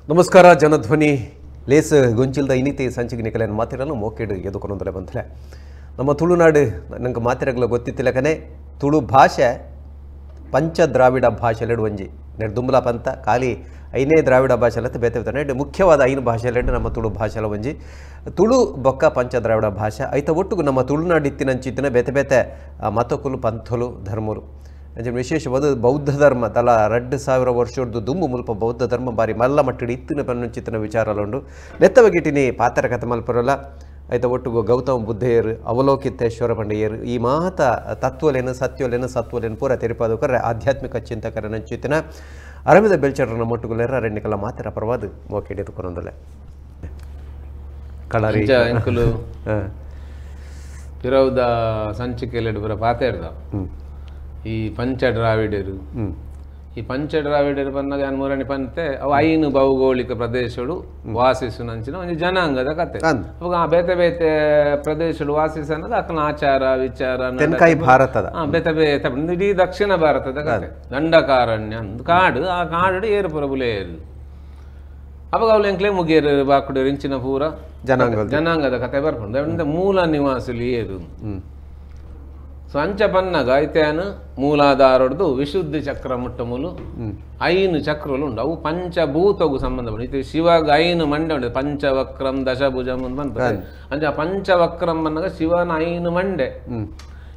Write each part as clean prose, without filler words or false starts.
ನಮಸ್ಕಾರ ಜನಧ್ವನಿ ಲೇಸ್ ಗೊಂಚಿಲ್ದ ಇನಿತೆ ಸಂಚಿಗೆ ನಿಕಲೇನು ಮಾತಿರಲು ಮೋಕೆಡು ಎದುಕೊನೊಂದಲೆ ಬಂತಲೆ ನಮ್ಮ ತುಳುನಾಡು ನಂಗೆ ಮಾತಿರಗಲ ಗೊತ್ತಿತ್ತಿಲ್ಲಕನೆ ತುಳು ಭಾಷೆ ಪಂಚ ದ್ರಾವಿಡ ಭಾಷೆಲೆಡು ಒಂಜಿ ನೆಡ್ ಪಂತ ಖಾಲಿ ಐನೇ ದ್ರಾವಿಡ ಭಾಷೆಲತ್ತೆ ಬೇತೆ ಬೇತೆ ಮುಖ್ಯವಾದ ಐನು ಭಾಷೆಲೆಡು ನಮ್ಮ ತುಳು ಭಾಷೆಲ ಒಂಜಿ ತುಳು ಬೊಕ್ಕ ಪಂಚ ದ್ರಾವಿಡ ಭಾಷೆ ಐತ ಒಟ್ಟುಗು ನಮ್ಮ ತುಳುನಾಡು ಇತ್ತಿನಂಚಿತ್ತಿನ ಬೇತೆ ಬೇತೆ ಮತಕುಲು ಪಂಥಲು ಧರ್ಮರು ಅಂಚೆ ವಿಶೇಷವಾದ ಬೌದ್ಧ ಧರ್ಮ ತಲಾ 2000 ವರ್ಷದ ದುಂಬು ಮುಲ್ಪ ಬೌದ್ಧ ಧರ್ಮ ಬಾರಿ ಮಲ್ಲ ಮಟ್ಟಿಡು ಇತ್ತಿನ ಪನ್ನುಂಚಿತ್ತಿನ ವಿಚಾರಲುಂಡು ನೆತ್ತ ಬಗೆಟಿನಿ ಪಾತ್ರ ಕಥೆ ಮಲ್ಪರಲ್ಲ ಐತ ಒಟ್ಟುಗು ಗೌತಮ ಬುದ್ಧೆಯರು ಅವಲೋಕಿತೇಶ್ವರ ಪಂಡೆಯರು ಈ ಮಾತ ತತ್ವಲೇನು ಸತ್ಯಲೇನು ಸತ್ವಲೇನು ಪೂರ ತೆರಿಪಾದಕರ ಆಧ್ಯಾತ್ಮಿಕ ಚಿಂತಕರನಂಚಿತ್ತಿನ ಅರವಿಂದ ಬೆಲ್ಚಡ್ರನ ಮೊಟ್ಟುಗುಲೆರ ಅರಣ್ಯಕಲ ಮಾತರ ಪರವಾದ ಮೋಕೆಡಿದುಕೊನೊಂದಲೆ ಕಳರಿ ಎಂಕುಲು ಪಿರವುದ ಸಂಚಿಕೆಲೆಡು ಪೂರ ಪಾತೆರ್ದ ಈ ಪಂಚ ದ್ರಾವಿಡರು ಈ ಪಂಚ ದ್ರಾವಿಡರು ಪನ್ನಗ ಮೂರನೇ ಪಂತೆ ಅವು ಐನು ಭೌಗೋಳಿಕ ಪ್ರದೇಶಗಳು ವಾಸಿಸುನಂಚಿನ ಒಂದು ಜನಾಂಗದ ಕತೆ. ಅವಾಗ ಆ ಬೇತೆ ಬೇತೆ ಪ್ರದೇಶಗಳು ವಾಸಿಸನ್ನದ ಅಕ್ಕನ ಆಚಾರ ವಿಚಾರ ತೆನ್ಕಾಯಿ ಭಾರತದ ಬೇತೆ ಬೇತೆ ಇಡೀ ದಕ್ಷಿಣ ಭಾರತದ ಕತೆ. ದಂಡಕಾರಣ್ಯ ಕಾಡು, ಆ ಕಾಡು ಏರು ಪುರಬುಲೇರು ಅವಾಗ ಅವ್ಲು ಎಂಕ್ಲೆ ಮುಗೇರು ಬಾಕುಡೇರು ಇಂಚಿನ ಪೂರ ಜನಾಂಗದ ಕತೆ ಬರ್ಕೊಂಡು ಮೂಲ ನಿವಾಸುಲು ಏರು. ಸೊ ಅಂಚ ಪನ್ನಗ ಐತೇನು ಮೂಲಾಧಾರೊಡ್ದು ವಿಶುದ್ಧಿ ಚಕ್ರ ಮುಟ್ಟಮೂಲು ಐನು ಚಕ್ರలు ಉಂಡು, ಅವು ಪಂಚಭೂತಗೂ ಸಂಬಂಧ ಪಡ. ಶಿವಗ ಐನು ಮಂಡೆ ಉಂಟು, ಪಂಚವಕ್ರಂ ದಶಭುಜಂ ಅಂತ ಬಂತ. ಅಂಚ ಪಂಚವಕ್ರಂ ಅನ್ನಾಗ ಶಿವನ ಐನು ಮಂಡೆ.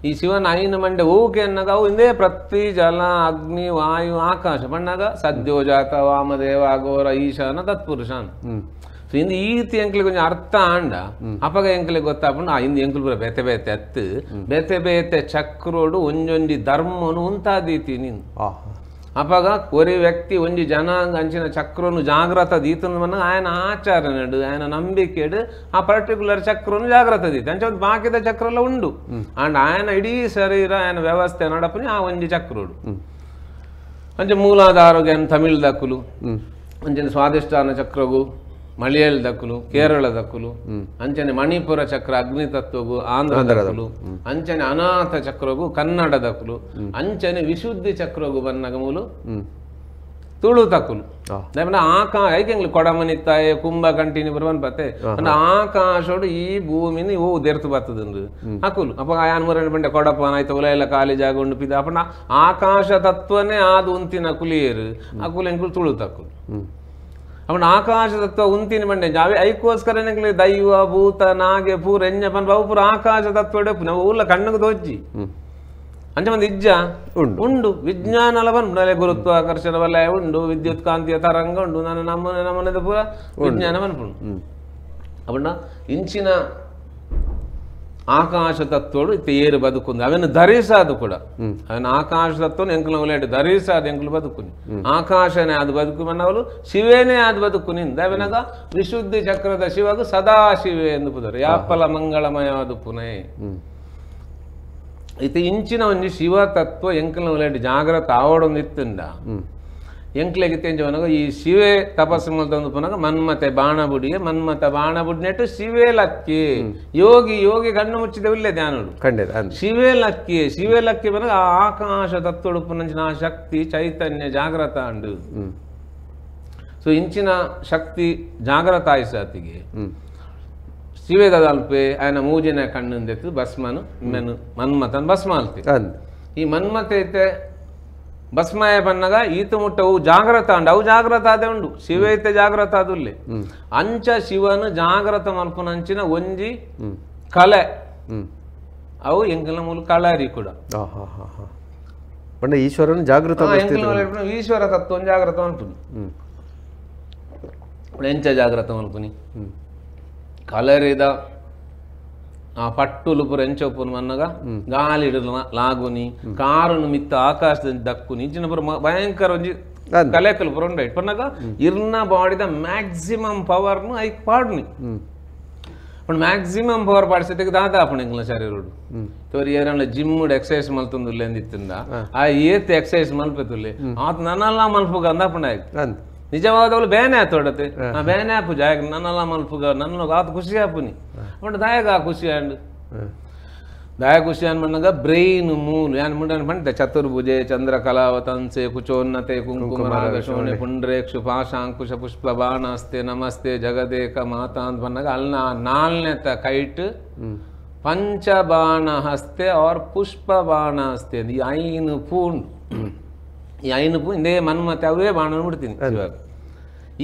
ಈ ಶಿವನ ಐನು ಮಂಡೆ ಓಕೆ ಅನ್ನಾಗ ಅವು ಇಂದೇ ಪೃಥ್ವಿ ಜಲ ಅಗ್ನಿ ವಾಯು ಆಕಾಶ ಬಣ್ಣಾಗ ಸದ್ಯೋಜಾತ ವಾಮದೇವ ಅಘೋರ ಈಶಾನ ತತ್ಪುರುಷಾನ್. ಸೊ ಇಂದು ಈತಿ ಎಂಕ್ಲಿಗೆ ಕೊಂಚ ಅರ್ಥ ಆಂಡ ಅಪಗ ಎಂಕ್ಲಿಗೆ ಗೊತ್ತಾಪುಂಡು ಆ ಇಂದು ಎಂಕುಲು ಪೂರ ಬೇತೆ ಬೇತೆ ಅತ್ತು ಬೇತೆ ಬೇತೆ ಚಕ್ರೋಡು ಒಂಜೊಂಜಿ ಧರ್ಮನು ಉಂತಾದೀತಿ ನೀನು. ಅಪಗ ಒರಿ ವ್ಯಕ್ತಿ ಒಂಜಿ ಜನಾಂಗ ಅಂಚಿನ ಚಕ್ರನು ಜಾಗ್ರತ ದೀತನ ಮನ್ನ ಆಯನ ಆಚಾರನಡು ಆಯನ ನಂಬಿಕೆಡು ಆ ಪರ್ಟಿಕ್ಯುಲರ್ ಚಕ್ರನು ಜಾಗ್ರತ ದೀತಿ ಅಂಚ ಒಂದು ಬಾಕಿದ ಚಕ್ರಲ್ಲ ಉಂಡು. ಅಂಡ್ ಆಯನ ಇಡೀ ಶರೀರ ಆಯನ ವ್ಯವಸ್ಥೆ ನಡಪುನಿ ಆ ಒಂಜಿ ಚಕ್ರೋಡು. ಅಂಚೆ ಮೂಲಾಧಾರೋಗ್ಯ ತಮಿಳ್ ದಕ್ಕುಲು, ಅಂಚನೆ ಸ್ವಾದಿಷ್ಠಾನ ಚಕ್ರಗು ಮಲಯಾಳ ದಕ್ಕುಲು, ಕೇರಳ ದಕ್ಕುಲು, ಅಂಚನೆ ಮಣಿಪುರ ಚಕ್ರ ಅಗ್ನಿ ತತ್ವಗು ಆಂಧ್ರ ದಕ್ಕುಲು, ಅಂಚನೆ ಅನಾಥ ಚಕ್ರಗು ಕನ್ನಡ ದಕ್ಕುಲು, ಅಂಚನೆ ವಿಶುದ್ಧಿ ಚಕ್ರಗು ಬನ್ನಗ ಮೂಲು ತುಳು ತಕ್ಕುಲು. ಆಕಾ ಐಕೆಂಗ್ಲು ಕೊಡಮನಿತ್ತಾಯ ಕುಂಭ ಕಂಟಿನಿ ಬರುವನ್ ಪತ್ತೆ ಅಂದ್ರೆ ಆಕಾಶೋಡು ಈ ಭೂಮಿని ಓ ದೆರ್ತು ಬರ್ತದಂದು ಅಕುಲು. ಅಪ್ಪ ಆಯಾನ್ ಮುರಣ ಬಂಡೆ ಕೊಡಪನ ಆಯ್ತು ಉಲ ಎಲ್ಲ ಖಾಲಿ ಜಾಗ ಉಂಡು ಪಿದ ಅಪ್ಪನ ಆಕಾಶ ತತ್ವನೇ ಆದು ಉಂತಿನ ಕುಲಿಯರು ಅಕುಲು ಎಂಕುಲು ತುಳು ತಕ್ಕುಲು. ಅವನ ಆಕಾಶ ತತ್ವ ಉಂತಿನ ಬಂಡೆ ಜಾವೆ ಐಕೋಸ್ಕರ ದೈವ ಭೂತ ನಾಗೆ ಪೂರ ಎಂಜ ಪನ್ ಬಾವು ಪೂರ ಆಕಾಶ ತತ್ವ ನಾವು ಊರ್ಲ ಕಣ್ಣು ತೋಜ್ಜಿ ಅಂಚ ಮಂದಿ ಇಜ್ಜ ಉಂಡು ಉಂಡು ವಿಜ್ಞಾನ ಬನ್ ಗುರುತ್ವಾಕರ್ಷಣ ವಲಯ ಉಂಡು, ವಿದ್ಯುತ್ ಕಾಂತೀಯ ತರಂಗ ಉಂಡು, ನಾನು ನಮ್ಮನೆ ನಮ್ಮನೆದ ಪೂರ ವಿಜ್ಞಾನ ಬನ್ಪುಂಡು. ಅವನ ಇಂಚಿನ ಆಕಾಶ ತತ್ವಡು ಇತ್ತ ಏರು ಬದುಕುಂದು ಅವನ್ನು ಧರಿಸಾದು ಕೂಡ ಅವನ ಆಕಾಶ ತತ್ವನು ಎಂಕುಲ ಉಲೇಡು ಧರಿಸಾದು ಎಂಕುಲು ಬದುಕುನಿ ಆಕಾಶನೇ ಅದು ಬದುಕು ಮನ್ನವಳು ಶಿವೇನೇ ಅದು ಬದುಕುನಿಂದ ಅವನಾಗ ವಿಶುದ್ಧಿ ಚಕ್ರದ ಶಿವಗು ಸದಾ ಶಿವೆ ಎಂದು ಪುದರು ಯಾಪಲ ಮಂಗಳಮಯವಾದ ಪುನೇ. ಇತ್ತ ಇಂಚಿನ ಒಂಜಿ ಶಿವ ತತ್ವ ಎಂಕುಲ ಉಲೇಡು ಜಾಗ್ರತ ಆವಡೊಂದು ಇತ್ತುಂಡ ಎಂಕ್ಲೆಗೆ ತೆಂಜವನಾಗ ಈ ಶಿವೆ ತಪಸ್ಸು ಮಲ್ತೊಂದು ಪುನಗ ಮನ್ಮತೆ ಬಾಣ ಬುಡಿಗೆ ಮನ್ಮತ ಬಾಣ ಬುಡಿನೆಟ್ಟು ಶಿವೆ ಲಕ್ಕಿ ಯೋಗಿ ಯೋಗಿ ಕಣ್ಣು ಮುಚ್ಚಿದ ಇಲ್ಲೇ ಧ್ಯಾನುಡು ಶಿವೆ ಲಕ್ಕಿ ಶಿವೆ ಲಕ್ಕಿ ಬನಗ ಆ ಆಕಾಶ ತತ್ವಡುಪುನಂಚಿನ ಆ ಶಕ್ತಿ ಚೈತನ್ಯ ಜಾಗ್ರತ ಅಂಡು. ಸೊ ಇಂಚಿನ ಶಕ್ತಿ ಜಾಗ್ರತ ಆಯಿಸಾತಿಗೆ ಶಿವೆದ ಅಲ್ಪೆ ಆಯನ ಮೂಜಿನ ಕಣ್ಣುಂದೆತ್ತು ಭಸ್ಮನು ಮೆನು ಮನ್ಮತನ್ ಭಸ್ಮ ಅಲ್ತಿ. ಈ ಮನ್ಮತೆ ಐತೆ ಭಸ್ಮಯ ಬನ್ನಗ ಈತ ಮುಟ್ಟವು ಜಾಗ್ರತ ಅಂಡು ಅವು ಜಾಗ್ರತ ಅದೇ ಉಂಡು ಶಿವೈತೆ ಜಾಗ್ರತ ಅದುಲ್ಲೆ ಅಂಚ ಶಿವನು ಜಾಗ್ರತ ಮಲ್ಪುನಂಚಿನ ಒಂಜಿ ಕಲೆ ಅವು ಎಂಕಲ ಮೂಲ ಕಳರಿ ಕೂಡ ಈಶ್ವರನು ಜಾಗೃತ ಈಶ್ವರ ತತ್ವ ಜಾಗ್ರತ ಮಲ್ಪುನಿ ಎಂಚ ಜಾಗ್ರತ ಮಲ್ಪುನಿ ಕಲರಿದ ಆ ಪಟ್ಟುಲು ಪೂರ ಎಂಚೊಪ್ಪುನು ಮನ್ನಗ ಗಾಲಿಡು ಲಾಗುನಿ ಕಾರುನು ಮಿತ್ತ ಆಕಾಶದ ದಕ್ಕುನಿ ಇಂಚಿನ ಪೂರ ಭಯಂಕರ ಒಂಜಿ ಕಲೆಕಲು ಪೂರ ಉಂಡು ಪನ್ನಗ ಇರ್ನ ಬಾಡಿದ ಮ್ಯಾಕ್ಸಿಮಮ್ ಪವರ್ನು ಐಕ್ ಪಾಡುನಿ. पण ಮ್ಯಾಕ್ಸಿಮಮ್ ಪವರ್ ಪಾಡಿಸೋದಕ್ಕೆ ದಾದ ಆಪುಂಡು ಎಂಕ್ಲ ಶರೀರಡು ತೋರಿ ಏರನ್ಲ ಜಿಮ್ ಎಕ್ಸರ್ಸೈಸ್ ಮಲ್ತೊಂದುಲ್ಲೆ ಅಂದಿತ್ತುಂಡ ಆ ಏತ್ ಎಕ್ಸರ್ಸೈಸ್ ಮಲ್ಪೆತುಲ್ಲೆ ಆತ ನನಲ್ಲ ಮಲ್ಪುಗ ಅಂದಾಪುಂಡು ಆಯ್ತು. ನಿಜವಾದವಳು ಬೇನೆ ಆತೋಡತೆ ಆ ಬೇನೆ ಆಪು ಜಾಗ ನನ್ನಲ್ಲ ಮಲ್ಪುಗ ನನ್ನ ಆತ ಖುಷಿ ಆಪುನಿ ಬಟ್ ದಾಯಗ ಆ ಖುಷಿ ಆಂಡ್ ದಾಯ ಖುಷಿ ಅನ್ಮಣ್ಣಗ ಬ್ರೈನ್ ಮೂಲು ಯಾನ್ ಮುಂಡನ್ ಪಂಡ ಚತುರ್ಭುಜೆ ಚಂದ್ರಕಲಾವತಂಸೆ ಕುಚೋನ್ನತೆ ಕುಂಕುಮ ರಾಗಶೋಣೆ ಪುಂಡ್ರೇಕ್ಷು ಪಾಶಾಂಕುಶ ಪುಷ್ಪ ಬಾಣಾಸ್ತೆ ನಮಸ್ತೆ ಜಗದೇಕ ಮಾತಾ ಅಂತ ಬಂದಾಗ ಅಲ್ನ ನಾಲ್ನೆತ ಕೈಟ್ ಪಂಚಬಾಣ ಹಸ್ತೆ ಆರ್ ಪುಷ್ಪ ಬಾಣ ಹಸ್ತೆ ಈ ಐನು ಪೂಂಡು ಈ ಐನು ಪೂ ಇಂದೇ ಮನ್ಮತೆ ಅವೇ ಬಾಣ ಬಿಡ್ತೀನಿ ಇವಾಗ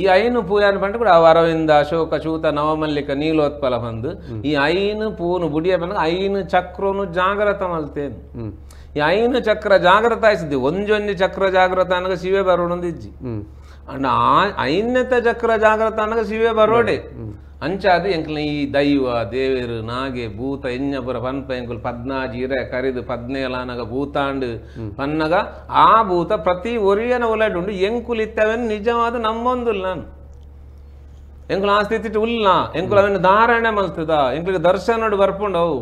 ಈ ಐನು ಪೂ ಯಾನ್ ಪಂಡ ಕೂಡ ಅರವಿಂದ ಅಶೋಕ ಚೂತ ನವಮಲ್ಲಿಕ ನೀಲೋತ್ಪಲ ಬಂದು ಈ ಐನು ಪೂನು ಬುಡಿಯ ಬಂದ ಐನು ಚಕ್ರನು ಜಾಗ್ರತ ಮಲ್ತೇನು ಈ ಐನು ಚಕ್ರ ಜಾಗ್ರತ ಆಯ್ಸಿದ್ದಿ ಒಂಜೊಂಜಿ ಚಕ್ರ ಜಾಗ್ರತ ಅನ್ನಗ ಶಿವೆ ಬರೋಣಂದು ಇಜ್ಜಿ ಅಂಡ್ ಆ ಐನ್ಯತ ಚಕ್ರ ಜಾಗ್ರತ ಅನ್ನಗ ಶಿವೆ ಬರೋಡೆ ಅಂಚಾದ ಎಂಕ್ಲ ಈ ದೈವ ದೇವೇರು ನಾಗೆ ಭೂತ ಎഞ്ഞಪುರ ಪನ್ಪ ಎಂಕುಲು ಪದ್ನಾಜಿ ಇರೆ ಕರಿದು ಪದ್ನೇಲಾನಗ ಭೂತಾಂಡು ಪನ್ನಗ ಆ ಭೂತ ಪ್ರತಿ ಒರಿಯನ ಒಲಡುಂಡು ಎಂಕುಲು ಇತ್ತವೆನ್ ನಿಜವಾದ ನಮ್ಮೊಂದುಲ್ಲ ನಾನು ಎಂಕುಲು ಆ ಸ್ಥಿತಿ ಉಲ್ಲ ಎಂಕುಲು ಅವೆನ್ ಧಾರಣೆ ಮಲ್ತದ ಎಂಕುಲಿಗೆ ದರ್ಶನಡು ಬರ್ಪುಂಡವು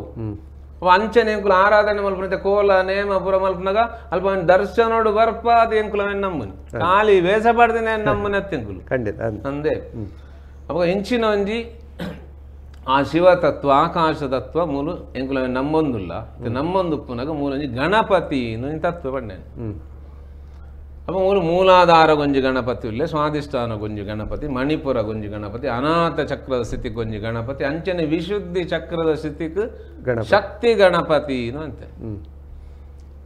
ಅವ ಅಂಚನೆ ಎಂಕುಲು ಆರಾಧನೆ ಮಲ್ಪುನತೆ ಕೋಲ ನೇಮ ಪುರ ಮಲ್ಪುನಗ ಅಲ್ಪ ಅವನ್ ದರ್ಶನೋಡು ಬರ್ಪ ಅದು ಎಂಕುಲು ಅವೆನ್ ನಮ್ಮನಿ ಖಾಲಿ ವೇಷ ಪಡ್ದಿನ ನಮ್ಮನೆ ಎಂಕುಲು ಖಂಡಿತ ಅಂದೇ ಅವಾಗ ಇಂಚಿನ ಒಂಜಿ ಆ ಶಿವತತ್ವ ಆಕಾಶ ತತ್ವ ಮೂಲು ಎಂಕುಲ ನಮ್ಮೊಂದುಲ್ಲ ನಮ್ಮೊಂದು ಉಪ್ಪುನಾಗ ಮೂಲೊಂಜಿ ಗಣಪತಿ ತತ್ವ ಪಣ್ಣೆ ಅಪ್ಪ ಮೂಲು ಮೂಲಾಧಾರ ಗೊಂಜಿ ಗಣಪತಿ ಉಲ್ಲೆ ಸ್ವಾಧಿಷ್ಠಾನ ಗೊಂಜಿ ಗಣಪತಿ ಮಣಿಪುರ ಗೊಂಜಿ ಗಣಪತಿ ಅನಾಥ ಚಕ್ರದ ಸ್ಥಿತಿ ಗೊಂಜಿ ಗಣಪತಿ ಅಂಚನೆ ವಿಶುದ್ಧಿ ಚಕ್ರದ ಸ್ಥಿತಿಗೆ ಶಕ್ತಿ ಗಣಪತಿ ಅಂತೆ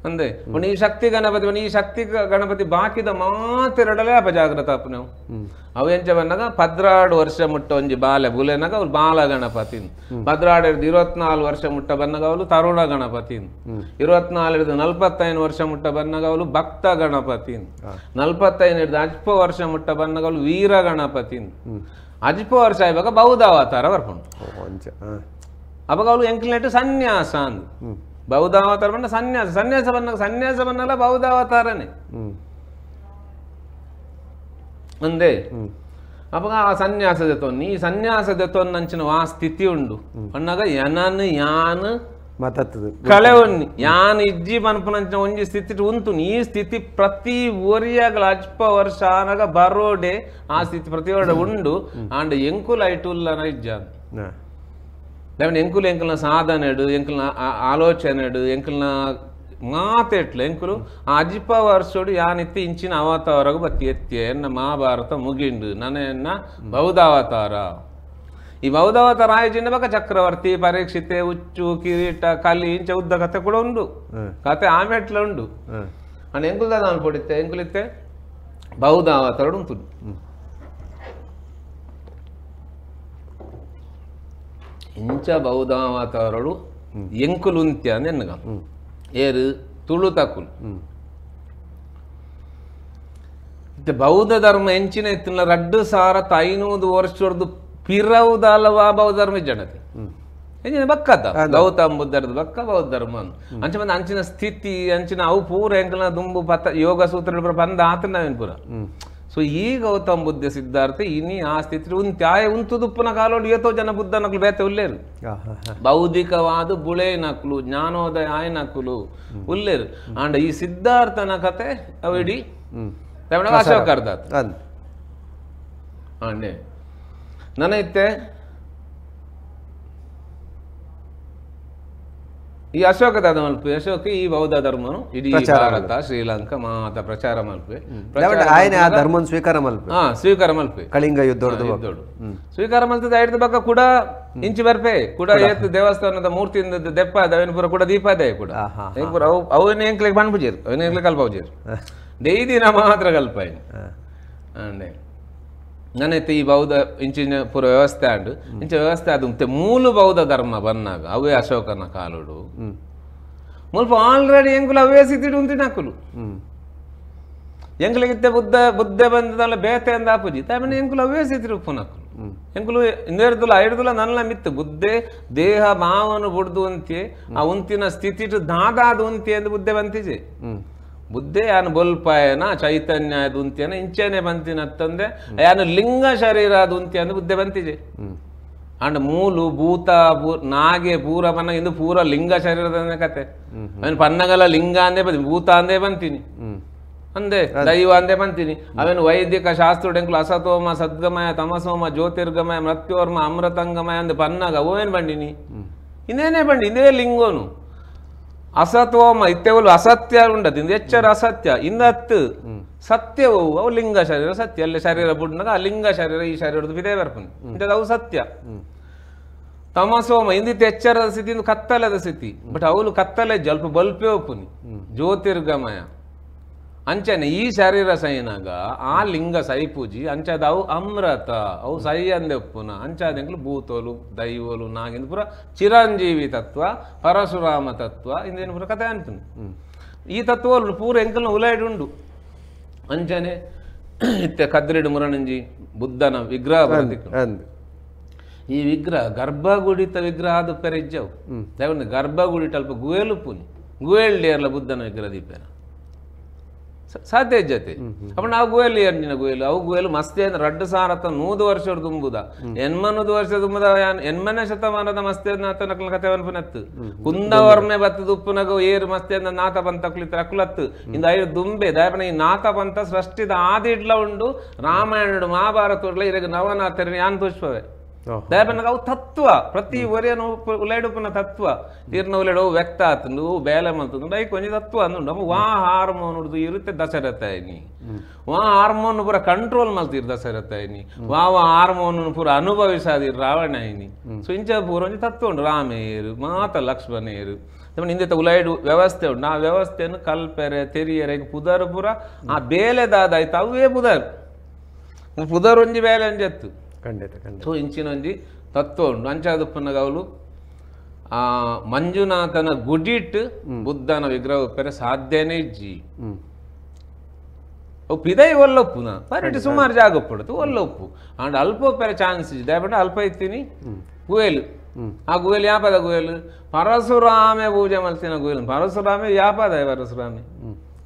ಅಂದೆ ಈ ಶಕ್ತಿ ಗಣಪತಿ ಈ ಶಕ್ತಿ ಗಣಪತಿ ಬಾಕಿದ ಮಾತೆರಡಲೇ ಅಪಜಾಗ್ರತ ಅಪ್ಪ ನಾವು ಅವು ಎಂಚ ಬಂದಾಗ 12 ವರ್ಷ ಮುಟ್ಟ ಒಂಜಿ ಬಾಲೆ ಬುಲೆನಾಗ ಅವ್ರು ಬಾಲ ಗಣಪತಿ 12 24 ವರ್ಷ ಮುಟ್ಟ ಬಂದಾಗ ಅವಳು ತರುಣ ಗಣಪತಿ 24 45 ವರ್ಷ ಮುಟ್ಟ ಬಂದಾಗ ಅವಳು ಭಕ್ತ ಗಣಪತಿ 45 ಅಜ್ಪ ವರ್ಷ ಮುಟ್ಟ ಬಂದಾಗ ಅವಳು ವೀರ ಗಣಪತಿ ಅಜ್ಪ ವರ್ಷ ಆಯ್ವಾಗ ಬೌದ್ಧ ಅವತಾರ ಬರ್ಕೊಂಡು ಅವಾಗ ಅವಳು ಎಂಕ್ಲೆಟ್ ಸನ್ಯಾಸ ಅಂದ್ ಬೌದ್ಧಾವತಾರ ಬಂದ ಸನ್ಯಾಸ ಸನ್ಯಾಸ ಬಂದಾಗ ಸನ್ಯಾಸ ಬಂದಲ್ಲ ಬೌದ್ಧಾವತಾರನೇ ಅಂದೇ ಅವಾಗ ಆ ಸನ್ಯಾಸದ ತೊನ್ನಿ ಈ ಸನ್ಯಾಸದ ತೊನ್ನಂಚಿನ ಆ ಸ್ಥಿತಿ ಉಂಡು ಅನ್ನಾಗ ಯನನ್ ಯಾನ್ ಕಳೆವನ್ನಿ ಯಾನ್ ಇಜ್ಜಿ ಪನ್ಪುನಂಚಿನ ಒಂಜಿ ಸ್ಥಿತಿ ಉಂಟು ಈ ಸ್ಥಿತಿ ಪ್ರತಿ ಒರಿಯಾಗಲ ಅಜ್ಪ ವರ್ಷ ಆನಾಗ ಬರೋಡೆ ಆ ಸ್ಥಿತಿ ಪ್ರತಿ ಒಡೆ ಉಂಡು ಆಂಡ್ ಎಂಕುಲ ಐಟುಲ್ಲನ ಇಜ್ಜ లేకపోతే ఎంకులు ఎంకుల సాధనడు ఎంకుల ఆలోచనడు ఎంకుల మాతెట్లు ఎంకులు ఆ అజిప ವರ್ಷಡು ಯಾನಿತ್ತಿ ಇಂಚಿನ ಅವತಾರಗು ಬತ್ತಿ ಎತ್ತಿ ಎನ್ನ ಮಹಾಭಾರತ ಮುಗಿಂಡು ನನ ಬೌದ್ಧಾವತಾರ ಈ ಬೌದ್ಧಾವತಾರ ಆಯೋಜನೆ ಬಕ ಚಕ್ರವರ್ತಿ ಪರೀಕ್ಷಿತೆ ಉಚ್ಚು ಕಿರೀಟ ಕಲಿ ಇಂಚ ಉದ್ದ ಕತೆ ಕೂಡ ಉಂಡು ಕತೆ ಆಮೆಟ್ಲ ಉಂಡು ಅಂಡ್ ಎಂಕುಲ್ದ ನಾನು ಪೊಡಿತ್ತೆ ಎಂಕುಲಿತ್ತೆ ಬೌದ್ಧಾವತಾರ ಉಂಟು ಇಂಚ ಬೌದ್ಧಾವತಾರಳು ಎಂಕುಲುಂತ್ಯ ಅಂದ ಏರು ತುಳು ತಕುಲು ಬೌದ್ಧ ಧರ್ಮ ಎಂಚಿನ ಇತ್ತಿನ 2500 ವರ್ಷದ ಪಿರವುದಲ್ವಾ ಬೌದ್ಧ ಧರ್ಮ ಜನತೆ ಎಂಚಿನ ಬಕ್ಕದ ಗೌತಮ ಬುದ್ಧರದ ಬಕ್ಕ ಬೌದ್ಧ ಧರ್ಮ ಅಂಚ ಬಂದ ಅಂಚಿನ ಸ್ಥಿತಿ ಅಂಚಿನ ಅವು ಪೂರ ಎಂಕಲ್ನ ದುಂಬು ಪತ ಯೋಗ ಸೂತ್ರ ಬಂದ ಆತನ ಪೂರ ಸೊ ಈ ಗೌತಮ ಬುದ್ಧ ಸಿದ್ಧಾರ್ಥ ಇನಿ ಆ ಸ್ಥಿತಿ ಉಂತ್ಯಾಯ ಉಂತು ದುಪ್ಪನ ಕಾಲೋಡು ಏತೋ ಜನ ಬುದ್ಧ ನಕಲು ಬೇತೆ ಉಲ್ಲೇರು ಬೌದ್ಧಿಕವಾದ ಬುಳೆ ನಕಲು ಜ್ಞಾನೋದಯ ಆಯ ನಕಲು ಉಲ್ಲೇರು ಅಂಡ್ ಈ ಸಿದ್ಧಾರ್ಥನ ಕತೆ ಅವಿಡಿ ಅಶೋಕರ್ದಾತ ಅಂಡೆ ನನೈತೆ ಈ ಅಶೋಕ ದಾದ ಮಲ್ಪು ಅಶೋಕ ಈ ಬೌದ್ಧ ಧರ್ಮನು ಇಡೀ ಭಾರತ ಶ್ರೀಲಂಕಾ ಮಾತ ಪ್ರಚಾರ ಮಲ್ಪೆ ಧರ್ಮ ಸ್ವೀಕಾರ ಮಲ್ಪೆ ಹಾ ಸ್ವೀಕಾರ ಮಲ್ಪೆ ಕಳಿಂಗ ಯುದ್ಧ ಸ್ವೀಕಾರ ಮಲ್ತದ ಐದು ಬಕ್ಕ ಕೂಡ ಇಂಚಿ ಬರ್ಪೆ ಕೂಡ ಏತ್ ದೇವಸ್ಥಾನದ ಮೂರ್ತಿಯಿಂದ ದೆಪ್ಪ ದವೇನಪುರ ಕೂಡ ದೀಪಾದಯ ಕೂಡ ಅವು ಅವನ ಎಂಕ್ಲಿಗೆ ಬಣ್ಪುಜೇರು ಅವನ ಎಂಕ್ಲೆ ಕಲ್ಪವುಜೇರು ದೈದಿನ ಮಾತ್ರ ಕಲ್ಪ ಅಂಡೆ ನನ್ನೈತೆ ಈ ಬೌದ್ಧ ಇಂಚಿನ ಪೂರ ವ್ಯವಸ್ಥೆ ಆಂಡು ಇಂಚ ವ್ಯವಸ್ಥೆ ಅದು ಮತ್ತೆ ಮೂಲ ಬೌದ್ಧ ಧರ್ಮ ಬನ್ನಾಗ ಅವೇ ಅಶೋಕನ ಕಾಲುಡು ಮುಲ್ಪ ಆಲ್ರೆಡಿ ಎಂಕುಲು ಅವೇ ಸ್ಥಿತಿ ಉಂತಿನ ಹಾಕುಲು ಎಂಕುಲಿಗಿತ್ತೆ ಬುದ್ಧ ಬುದ್ಧ ಬಂದದಲ್ಲ ಬೇತೆ ಅಂದ ಆಪುಜಿ ತಾಮನೆ ಎಂಕುಲು ಅವೇ ಸ್ಥಿತಿ ಉಪ್ಪುನಕುಲು ಎಂಕುಲು ಇಂದೇರ್ದುಲ ಐಡ್ದುಲ ನನ್ನ ಮಿತ್ತು ಬುದ್ಧೆ ದೇಹ ಭಾವನು ಬುಡ್ದು ಅಂತೆ ಆ ಉಂತಿನ ಸ್ಥಿತಿ ದಾದಾದ ಉಂತಿ ಎಂದು ಬುದ್ಧೆ ಬಂತಿಜೆ ಬುದ್ಧೆ ಯಾನು ಬೊಲ್ಪಾಯನ ಚೈತನ್ಯ ಅದು ಉಂತಿಯನ ಇಂಚೆನೆ ಬಂತಿನತ್ತಂದೆ ಯಾನು ಲಿಂಗ ಶರೀರ ಅದು ಉಂತಿ ಅಂದು ಬುದ್ಧೆ ಬಂತಿಜೆ ಅಂಡ್ ಮೂಲು ಭೂತ ನಾಗೆ ಪೂರ ಬನ್ನ ಇಂದು ಪೂರ ಲಿಂಗ ಶರೀರದ ಕತೆ ಅವನು ಪನ್ನಗಲ ಲಿಂಗ ಅಂದೇ ಬಂದಿ ಭೂತ ಅಂದೇ ಬಂತೀನಿ ಅಂದೆ ದೈವ ಅಂದೇ ಬಂತೀನಿ ಅವನು ವೈದಿಕ ಶಾಸ್ತ್ರ ಎಂಕುಲು ಅಸತೋಮ ಸದ್ಗಮಯ ತಮಸೋಮ ಜ್ಯೋತಿರ್ಗಮಯ ಮೃತ್ಯೋರ್ಮ ಅಮೃತಂಗಮಯ ಅಂದ್ ಪನ್ನಾಗ ಅವೇನು ಬಂಡಿನಿ ಇನ್ನೇನೇ ಬಂಡಿ ಇದೇ ಲಿಂಗೋನು. ಅಸತ್ವಮ ಇತ್ತೆವಲು ಅಸತ್ಯ ಉಂಡದು ಇಂದು ಎಚ್ಚರ ಅಸತ್ಯ ಇಂದತ್ತು ಸತ್ಯವು ಅವು ಲಿಂಗ ಶರೀರ ಸತ್ಯ ಅಲ್ಲ ಶರೀರ ಬುಡ್ನಾಗ ಆ ಲಿಂಗ ಶರೀರ ಈ ಶರೀರದ ಬಿದೇ ಬರ್ಪುನಿ ಇಂಥದ್ದು ಅವು ಸತ್ಯ. ತಮಸೋಮ ಇಂದಿತ್ತು ಎಚ್ಚರದ ಸ್ಥಿತಿ ಇಂದು ಕತ್ತಲದ ಸ್ಥಿತಿ ಬಟ್ ಅವಳು ಕತ್ತಲೆ ಜಲ್ಪ ಬಲ್ಪೇ ಒಪ್ಪುನಿ ಜ್ಯೋತಿರ್ಗಮಯ ಅಂಚನೆ ಈ ಶರೀರ ಸೈನಾಗ ಆ ಲಿಂಗ ಸೈಪೂಜಿ ಅಂಚಾದ ಅವು ಅಮೃತ ಅವು ಸೈ ಅಂದೆ ಒಪ್ಪುನ ಅಂಚಾದ ಭೂತೋಲು ದೈವೋಲು ನಾಗಿಂದ ಪೂರ ಚಿರಂಜೀವಿ ತತ್ವ ಪರಶುರಾಮ ತತ್ವ ಇಂದೇನು ಪೂರ ಕಥೆ ಅನ್ಪುನಿ. ಈ ತತ್ವಲು ಪೂರ ಎಂಕಲ್ನ ಉಲೈಡ್ ಉಂಡು. ಅಂಚನೆ ಇತ್ತೆ ಕದ್ರಿಡು ಮುರಣಂಜಿ ಬುದ್ಧನ ವಿಗ್ರಹ ಈ ವಿಗ್ರಹ ಗರ್ಭಗುಡಿತ ವಿಗ್ರಹ ಅದು ಪೆರೆಜ್ಜವು ದೇವನ ಗರ್ಭಗುಡಿ ಅಲ್ಪ ಗುವೇಲು ಪುನಿ ಗುವೇಲ್ ಡೇರ್ಲ ಬುದ್ಧನ ವಿಗ್ರಹ ದೀಪೇನ ಸಾಧ್ಯ ಜೊತೆ ಅಪ್ಪ ನಾವು ಗುವೇಲು ಎಂಜಿನ ಗುವೇಲು ಅವು ಗುವೇಲು ಮಸ್ತಿ ಅಂದ್ರೆ ರಡ್ಡು ಸಾರತ್ತ 100 ವರ್ಷ ತುಂಬುದ 800 ವರ್ಷ ತುಂಬುದ 8ನೇ ಶತಮಾನದ ಮಸ್ತಿ ನಕಲ ಕತೆ ಪುನತ್ತು ಕುಂದವರ್ಮೆ ಬತ್ತದ ಉಪ್ಪುನಗ ಏರು ಮಸ್ತಿ ಅಂದ ನಾಥ ಪಂಥ ಕುಳಿತ ಅಕುಲತ್ತು ಇಂದ ಐದು ದುಂಬೆ ದಯಪನ ಈ ನಾಥ ಪಂಥ ಸೃಷ್ಟಿದ ಆದಿಡ್ಲ ಉಂಡು ರಾಮಾಯಣ ಮಹಾಭಾರತ ಇರಗ ನವನಾಥರ ಯಾನ್ ಪುಷ್ಪವೇ ದಯಪನಗ ಅವು ತತ್ವ ಪ್ರತಿ ಒರೆಯನು ಉಲೈಡುಪುನ ತತ್ವ ತೀರ್ನ ಉಲೈಡು ವ್ಯಕ್ತ ಆತಂಡು ಬೇಲೆ ಮಂತಂದು ಐಕ್ ಒಂಜಿ ತತ್ವ ಅಂದುಂಡು. ಅಪ್ಪ ವಾ ಹಾರ್ಮೋನ್ ಉಡ್ದು ಇರುತ್ತೆ ದಶರಥ ಐನಿ ವಾ ಹಾರ್ಮೋನ್ ಪೂರ ಕಂಟ್ರೋಲ್ ಮಲ್ತೀರ್ ದಶರಥ ಐನಿ ವಾ ವಾ ಹಾರ್ಮೋನ್ ಪೂರ ಅನುಭವಿಸಾದಿರ್ ರಾವಣ ಐನಿ. ಸೊ ಇಂಚ ಪೂರ ಒಂಜಿ ತತ್ವ ಉಂಡು ರಾಮೇರು ಮಾತ ಲಕ್ಷ್ಮಣೇರು ಇಂದೆತ ಉಲೈಡು ವ್ಯವಸ್ಥೆ ಉಂಡು. ಆ ವ್ಯವಸ್ಥೆಯನ್ನು ಕಲ್ಪೆರೆ ತೆರಿಯರೆ ಪುದರ್ ಪೂರ ಆ ಬೇಲೆದಾದಾಯ್ತು ಅವೇ ಪುದರ್ ಪುದರ್ ಒಂಜಿ ಬೇಲೆ ಅಂಜತ್ತು ಖಂಡಿತ ಖಂಡಿತ. ಸೊ ಇಂಚಿನೊಂಜಿ ತತ್ವ ಉಂಡು. ಅಂಚಾದಪ್ಪನಗವಲು ಆ ಮಂಜುನಾಥನ ಗುಡಿಟ್ ಬುದ್ಧನ ವಿಗ್ರಹ ಉಪ್ಪೆರೆ ಸಾಧ್ಯನೇ ಇಜ್ಜಿ. ಅವು ಪಿದೈ ಒಲ್ಲೊಪ್ಪುನ ಪರಿಟಿ ಸುಮಾರು ಜಾಗ ಒಪ್ಪುಡ್ತು ಒಲ್ಲೊಪ್ಪು ಅಂಡ್ ಅಲ್ಪ ಉಪ್ಪೆರೆ ಚಾನ್ಸ್ ಇಜ್ಜಿ ದಯಪಟ್ಟ ಅಲ್ಪ ಇತ್ತೀನಿ ಗುವೇಲು ಆ ಗುವೇಲು ಯಾಪದ ಗುವೇಲು ಪರಶುರಾಮೆ ಪೂಜೆ ಮಲ್ತಿನ ಗುವೇಲು ಪರಶುರಾಮೆ ಯಾಪದ ಪರಶುರಾಮೆ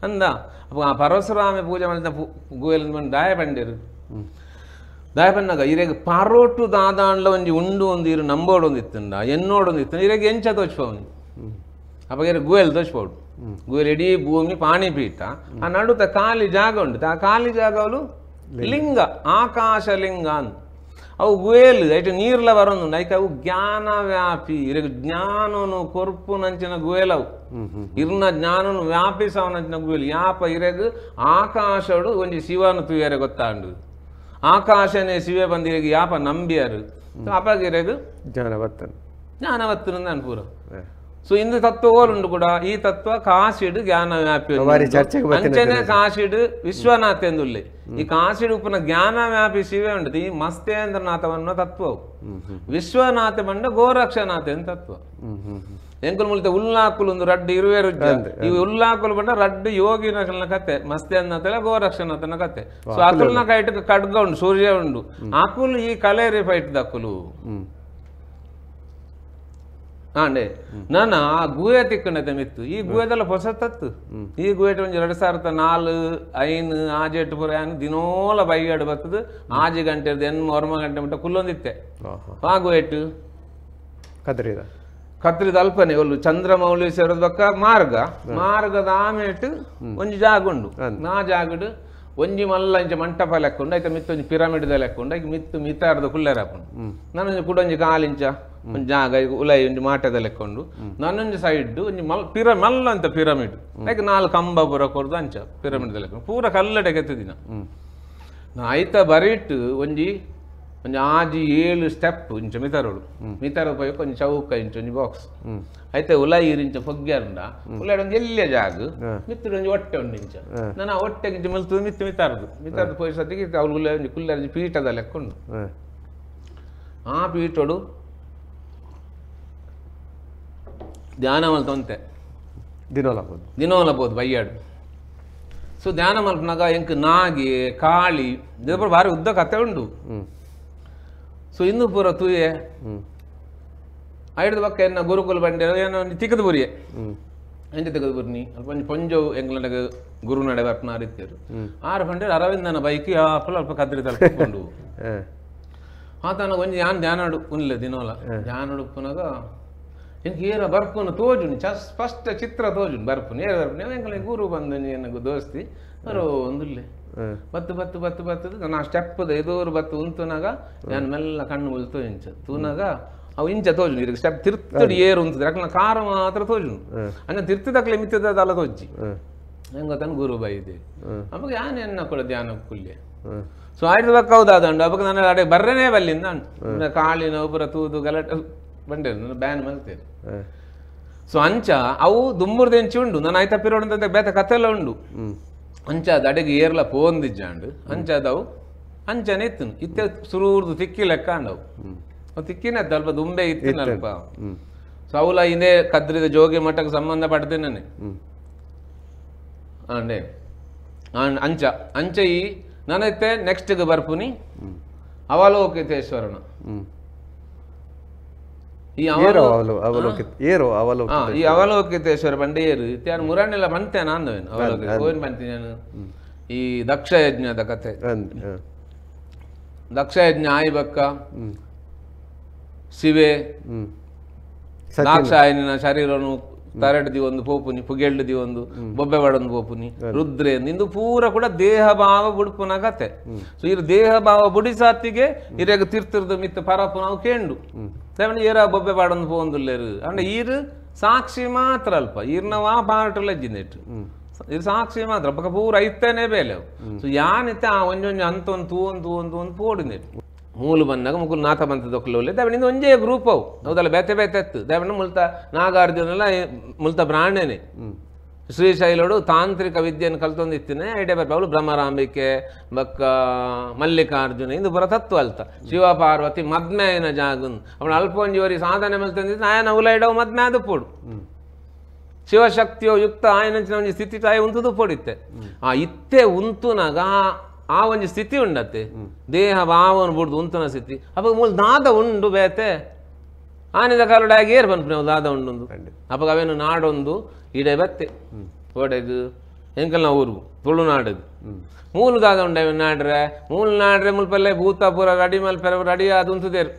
ಅಂದ ಅಪ್ಪ ಆ ಪರಶುರಾಮೆ ಪೂಜೆ ಮಲ್ತಿನ ಗುವೇಲು ದಾಯ ಪಂಡಿರು ದಾಯಪನ್ನಾಗ ಇರೆಗ್ ಪರೋಟು ದಾದಾಂಡ್ಲ ಒಂಜಿ ಉಂಡು ಒಂದು ಇರು ನಂಬೋಡು ಒಂದು ಇತ್ತಂಡ ಎನ್ನೋಡು ಒಂದು ಇತ್ತಂಡ ಇರೆಗ್ ಎಂಚ ತೋಚ್ಪವನಿ ಅಪ್ಪ ಇರೆ ಗುವೆಲ್ ತೋಚ್ಪೌಡು ಗುವೆಲ್ ಇಡೀ ಭೂಮಿ ಪಾಣಿ ಪೀಠ ಆ ನಡುತ್ತ ಖಾಲಿ ಜಾಗ ಉಂಟು ಆ ಖಾಲಿ ಜಾಗವಲು ಲಿಂಗ ಆಕಾಶ ಲಿಂಗ ಅಂದ್ ಅವು ಗುವೇಲು ಐಟು ನೀರ್ಲ ಬರೋದು ಐಕೆ ಅವು ಜ್ಞಾನ ವ್ಯಾಪಿ ಇರೆಗ್ ಜ್ಞಾನನು ಕೊರ್ಪುನಂಚಿನ ಗುವೇಲವು ಇರ್ನ ಜ್ಞಾನನು ವ್ಯಾಪಿಸವನಂಚಿನ ಗುವೇಲು ಯಾಪ ಇರೆಗ್ ಆಕಾಶಡು ಒಂಜಿ ಶಿವನು ತುಯರೆ ಗೊತ್ತಾಂಡು ಆಕಾಶನೇ ಶಿವೆ ಬಂದಿರಗ ಯಾಪ ನಂಬಿಯಾರು ಅಪಗಿರಗು ಜ್ಞಾನವತ್ತನು ಜ್ಞಾನವತ್ತನ ಅನ್ಪೂರ. ಸೊ ಇಂದು ತತ್ವ ಓಲುಂಡು ಕೂಡ ಈ ತತ್ವ ಕಾಶಿಡು ಜ್ಞಾನ ವ್ಯಾಪಿ ಅಂಚನೆ ಕಾಶಿಡು ವಿಶ್ವನಾಥ ಎಂದುಲ್ಲೆ ಈ ಕಾಶಿಡು ಉಪ್ಪುನ ಜ್ಞಾನ ವ್ಯಾಪಿ ಶಿವೆ ಉಂಟು ಈ ಮಸ್ತೇಂದ್ರನಾಥವನ್ನೋ ತತ್ವವು ವಿಶ್ವನಾಥ ಬಂಡ ಗೋರಕ್ಷನಾಥ ಎಂದ ತತ್ವ. ಎಂಕುಲು ಮುಲ್ತೆ ಉಲ್ಲಾಕುಲು ಒಂದು ರಡ್ಡು ಇರುವೆ ರುಜ್ಜ ಈ ಉಲ್ಲಾಕುಲು ಬಂಡ ರಡ್ಡು ಯೋಗಿನ ಕತೆ ಮಸ್ತೇಂದ್ರನಾಥಲ ಗೋರಕ್ಷನಾಥನ ಕತೆ. ಸೊ ಅಕುಲ್ನ ಕೈಟ್ ಖಡ್ಗ ಉಂಡು ಸೂರ್ಯ ಉಂಡು ಅಕುಲು ಈ ಕಲೇರಿ ಫೈಟ್ ದಕ್ಕುಲು ಆಂಡೆ ನಾನು ಆ ಗುಹೆ ತಿಕ್ಕಂಡತೆ ಮಿತ್ತು ಈ ಗುಹೆದೆಲ್ಲ ಹೊಸ ತತ್ತು ಈ ಗುಹೆಟ್ ಒಂಜಿ 2004 5 ಆಜೆಟ್ ಪೂರ ಯಾನ್ ದಿನೋಲ ಬೈಯಾಡು ಬರ್ತದೆ ಆಜಿ ಗಂಟೆ ಎನ್ ಒರ್ಮ ಗಂಟೆ ಮುಟ್ಟ ಕುಲ್ಲೊಂದಿತ್ತೆ ಆ ಗುಹೆಟ್ಟು ಕದ್ರಿದ ಕತ್ರಿದ ಅಲ್ಪನೆ ಒಲ್ಲು ಚಂದ್ರಮೌಳೀಶ್ವರದ ಬಕ್ಕ ಮಾರ್ಗ ಮಾರ್ಗದ ಆಮೇಟ್ ಒಂಜಿ ಜಾಗ ಉಂಡು ಆ ಜಾಗಡು ಒಂಜಿ ಮಲ್ಲ ಇಂಚ ಮಂಟಪ ಲೆಕ್ಕೊಂಡು ಐತ ಮಿತ್ತು ಒಂಜಿ ಪಿರಮಿಡ್ದ ಲೆಕ್ಕೊಂಡು ಐಕ್ ಮಿತ್ತು ಮಿತಾರ್ದ ಕುಲ್ಲೆರಪುಂಡು ನಾನೊಂಜಿ ಕುಡೊಂಜಿ ಕಾಲಿಂಚ ಒಂಜಿ ಜಾಗ ಉಲೈ ಒಂಜಿ ಮಾಟದ ಲೆಕ್ಕೊಂಡು ನಾನೊಂಜಿ ಸೈಡ್ ಒಂಜಿ ಮಲ್ ಮಲ್ಲ ಅಂತ ಪಿರಮಿಡ್ ಐಕ್ 4 ಕಂಬ ಪೂರ ಕೊರ್ದು ಅಂಚ ಪಿರಮಿಡ್ದ ಲೆಕ್ಕೊಂಡು ಪೂರ ಕಲ್ಲಡೆ ಕೆತ್ತಿದಿನ ನಾ ಐತ ಬರಿಟ್ಟು ಒಂಜಿ ಒಂಜಿ ಆಜಿ 7 ಸ್ಟೆಪ್ ಇಂಚ ಮಿತಾರೋಡು ಮಿತಾರ ಪೋಯ್ ಒಂಜಿ ಚೌಕ ಇಂಚ ಒಂಜಿ ಬಾಕ್ಸ್ ಐತೆ ಉಲೈ ಇಂಚ ಪೊಗ್ಗ್ಯಾರುಂಡ ಉಲೈ ಒಂಜಿ ಎಲ್ಲಿಯ ಜಾಗ ಮಿತ್ತುಡು ಒಂಜಿ ಹೊಟ್ಟೆ ಉಂಡು ಇಂಚ ನಾನು ಆ ಹೊಟ್ಟೆಗೆ ಇಂಚ ಮಿಲ್ತು ಮಿತ್ತು ಮಿತಾರದು ಮಿತಾರದು ಪೋಯ್ ಸತ್ತಿಗೆ ಅವ್ಳು ಉಲೈ ಒಂಜಿ ಕುಲ್ಲರ ಒಂಜಿ ಪೀಠದ ಲೆಕ್ಕ ಉಂಡು ಆ ಪೀಠೋಡು ಧ್ಯಾನ ಮಲ್ತೊಂತೆ ದಿನೋಲ ದಿನೋಲ ಬೋದು ಬಯ್ಯಾಡು. ಸೊ ಧ್ಯಾನ ಮಲ್ಪನಾಗ ಎಂಕ್ ನಾಗಿ ಕಾಳಿ ಇದು ಭಾರಿ ಉದ್ದ ಕತೆ ಉಂಡು. ಸೊ ಇನ್ನು ಪೂರ ತೂಯೆ ಐಡ್ದ ಪಕ್ಕ ಎನ್ನ ಗುರುಕುಲ ಬಂಡೆ ಏನೋ ತಿಕ್ಕದ ಬುರಿಯೆ ಎಂಚ ತಿಕ್ಕದ ಬುರ್ನಿ ಅಲ್ಪ ಒಂಜಿ ಪೊಂಜವು ಎಂಗ್ಲಂಡಗ ಗುರು ನಡೆ ಬರ್ಪನ ರೀತಿಯರು ಆರು ಬಂಡೆ ಅರವಿಂದನ ಬೈಕ್ ಅಲ್ಪ ಅಲ್ಪ ಕದ್ರಿ ತಲುಪಿಕೊಂಡು ಆತನ ಒಂಜಿ ಯಾನ್ ಧ್ಯಾನ ಉನ್ಲೆ ದಿನೋಲ ಧ್ಯಾನ ಉಪ್ಪುನಾಗ ಎಂಕ್ ಏನ ಬರ್ಪುನ ತೋಜುನಿ ಸ್ಪಷ್ಟ ಚಿತ್ರ ತೋಜುನಿ ಬರ್ಪುನಿ ಏರ ಬರ್ಪುನಿ ಎಂಕಲೆ ಗುರು ಬಂದು ಎನ್ನಗು ದೋಸ್ತಿ ಬರೋ ಒಂದುಲ್ಲೆ ಬತ್ತು ಬತ್ತು ಬತ್ತು ಬತ್ತದು ನಾ ಸ್ಟೆಪ್ಪದ ಎದೋರು ಬತ್ತು ಉಂತುನಾಗ ನಾನು ಮೆಲ್ಲ ಕಣ್ಣು ಉಲ್ತು ಇಂಚ ತೂನಾಗ ಅವು ಇಂಚ ತೋಜುನು ಇರು ಸ್ಟೆಪ್ ತಿರ್ತುಡು ಏರು ಉಂತುದು ಅಕ್ಲ ಕಾರ ಮಾತ್ರ ತೋಜುನು ಅಂಚ ತಿರ್ತದಕ್ಲೆ ಮಿತ್ತದಲ್ಲ ತೋಜಿ ಹೆಂಗ ತನ್ನ ಗುರು ಬೈದೆ ಅವಾಗ ಯಾನ್ ಎನ್ನ ಕೂಡ ಧ್ಯಾನ ಕುಲ್ಲೆ ಸೊ ಆಯ್ತು ಬಕ್ಕ ಹೌದಾದಂಡು ಅವಾಗ ನಾನು ಅಡೆ ಬರ್ರನೇ ಬಲ್ಲಿಂದ ಕಾಳಿನ ಒಬ್ಬರ ತೂದು ಗಲಾಟೆ ಬಂಡೆ ಬ್ಯಾನ್ ಮಲ್ತೇನೆ ಸೊ ಅಂಚ ಅವು ದುಮ್ಮುರ್ದೆಂಚಿ ಉಂಡು ನಾನು ಆಯ್ತಾ ಪಿರೋಡು ಬೇತ ಕಥೆಲ್ಲ ಉಂಡು ಅಂಚ ಅದು ಅಡೆಗೆ ಏರ್ಲ ಪೋಂದಿಜ್ಜಾಂಡು ಅಂಚ ಅದವು ಅಂಚನೆ ಇತ್ತು ಇತ್ತೆ ಸುರೂರ್ದು ತಿಕ್ಕಿ ಲೆಕ್ಕ ಅಂಡವು ಅವು ತಿಕ್ಕಿನ ಅಲ್ಪ ದುಂಬೆ ಇತ್ತಿನ ಅಲ್ಪ ಸೊ ಅವಲ ಹಿಂದೆ ಕದ್ರಿದ ಜೋಗಿ ಮಠಕ್ಕೆ ಸಂಬಂಧ ಪಡ್ತೇನೆ ಅಂಡೆ ಅಂಚ ಅಂಚ ಈ ನಾನೈತೆ ನೆಕ್ಸ್ಟ್ಗೆ ಬರ್ಪುನಿ ಅವಲೋಕಿತೇಶ್ವರನ ಈ ಈ ಅವಲೋಕಿತೇಶ್ವರ ಬಂಡೆ ಏರು ಇತ್ಯಾನು ಮುರಣ್ಣೆಲ್ಲ ಬಂತೇನ ಅಂದವೇನು ಅವಲೋಕಿತ ಕೋನ್ ಬಂತೀನಿ ನಾನು ಈ ದಕ್ಷಯಜ್ಞದ ಕಥೆ ದಕ್ಷಯಜ್ಞ ಆಯ್ಬಕ್ಕ ಶಿವೆ ದಾಕ್ಷಾಯನಿನ ಶರೀರನು ತರಡ್ದಿ ಒಂದು ಪೋಪುನಿ ಪುಗೆಳ್ದಿ ಒಂದು ಬೊಬ್ಬೆ ಬಡೊಂದು ಪೋಪುನಿ ರುದ್ರೆ ನಿಂದು ಪೂರ ಕೂಡ ದೇಹ ಭಾವ ಬುಡ್ಪುನ ಕತೆ ಸೊ ಇರು ದೇಹ ಭಾವ ಬುಡಿಸಾತಿಗೆ ಇರೆಗ ತಿರ್ತಿರ್ದು ಮಿತ್ತ ಪರಪು ನಾವು ಕೇಂಡು ಏರ ಬೊಬ್ಬೆ ಬಾಡೊಂದು ಪೋಂದುಲ್ಲೇರು ಅಂದ್ರೆ ಈರು ಸಾಕ್ಷಿ ಮಾತ್ರ ಅಲ್ಪ ಈರ್ನವಾ ಪಾರ್ಟ್ ಲಜ್ಜಿನೆಟ್ಟು ಇದು ಸಾಕ್ಷಿ ಮಾತ್ರ ಪಕ್ಕ ಪೂರ ಐತೇನೆ ಬೇಲೆ ಸೊ ಯಾನಿತ್ತೆ ಆ ಒಂಜೊಂಜಿ ಅಂತೊಂದು ತೂವೊಂದು ತೂವೊಂದು ಒಂದು ಪೋಡಿನೆಟ್ಟು ಮೂಲು ಬಂದಾಗ ಮುಕುಲ್ ನಾಥ ಬಂತ ದೊಕ್ಕಲೋಲೆ ದೇವಣ್ಣ ಒಂಜೇ ಗ್ರೂಪ್ ಅವು ಹೌದಲ್ಲ ಬೇತೆ ಬೇತೆ ಎತ್ತು ದೇವಣ್ಣ ಮುಲ್ತ ನಾಗಾರ್ಜುನೆಲ್ಲ ಮುಲ್ತ ಬ್ರಾಹ್ಮಣನೇ ಶ್ರೀಶೈಲೋಡು ತಾಂತ್ರಿಕ ವಿದ್ಯೆಯನ್ನು ಕಲ್ತೊಂದಿತ್ತಿನೇ ಐಡಿಯಾ ಬರ್ಪ ಅವಳು ಭ್ರಮರಾಂಬಿಕೆ ಬಕ್ಕ ಮಲ್ಲಿಕಾರ್ಜುನ ಇಂದು ಬರ ತತ್ವ ಅಲ್ತ ಶಿವ ಪಾರ್ವತಿ ಮದ್ಮೇನ ಜಾಗನ್ ಅವಳು ಅಲ್ಪೊಂಜಿವರಿ ಸಾಧನೆ ಮಲ್ತಂದಿದ್ದು ಆಯನ ಉಲೈಡವು ಮದ್ಮೆ ಅದು ಪೋಡು ಶಿವಶಕ್ತಿಯೋ ಯುಕ್ತ ಆಯನಂಚಿನ ಒಂಜಿ ಸ್ಥಿತಿ ತಾಯಿ ಉಂತುದು ಪೋಡಿತ್ತೆ ಆ ಇತ್ತೆ ಉಂತುನಾಗ ಆ ಒಂಜಿ ಸ್ಥಿತಿ ಉಂಡತ್ತೆ ದೇಹ ಭಾವನ ಬುಡ್ದು ಉಂತುನ ಸ್ಥಿತಿ ಅವಾಗ ಮೂಲ ದಾದ ಉಂಡು ಬೇತೆ ಆನಿದ ಕಾಲುಡಾಗಿ ಏರ್ ಬನ್ಪು ನಾವು ದಾದ ಉಂಡೊಂದು ಅವಾಗ ಅವೇನು ನಾಡೊಂದು ಇಡೆ ಬತ್ತೆ ಕೋಡೆಗು ಎಂಕಲ್ನ ಊರು ತುಳುನಾಡದು ಮೂಲು ದಾದ ಉಂಡು ಅವೇನು ನಾಡ್ರೆ ಮೂಲು ನಾಡ್ರೆ ಮುಲ್ಪಲ್ಲೇ ಭೂತಾಪುರ ರೆಡಿ ಮಲ್ಪೆರ ರೆಡಿ ಅದು ಉಂತುದೇರು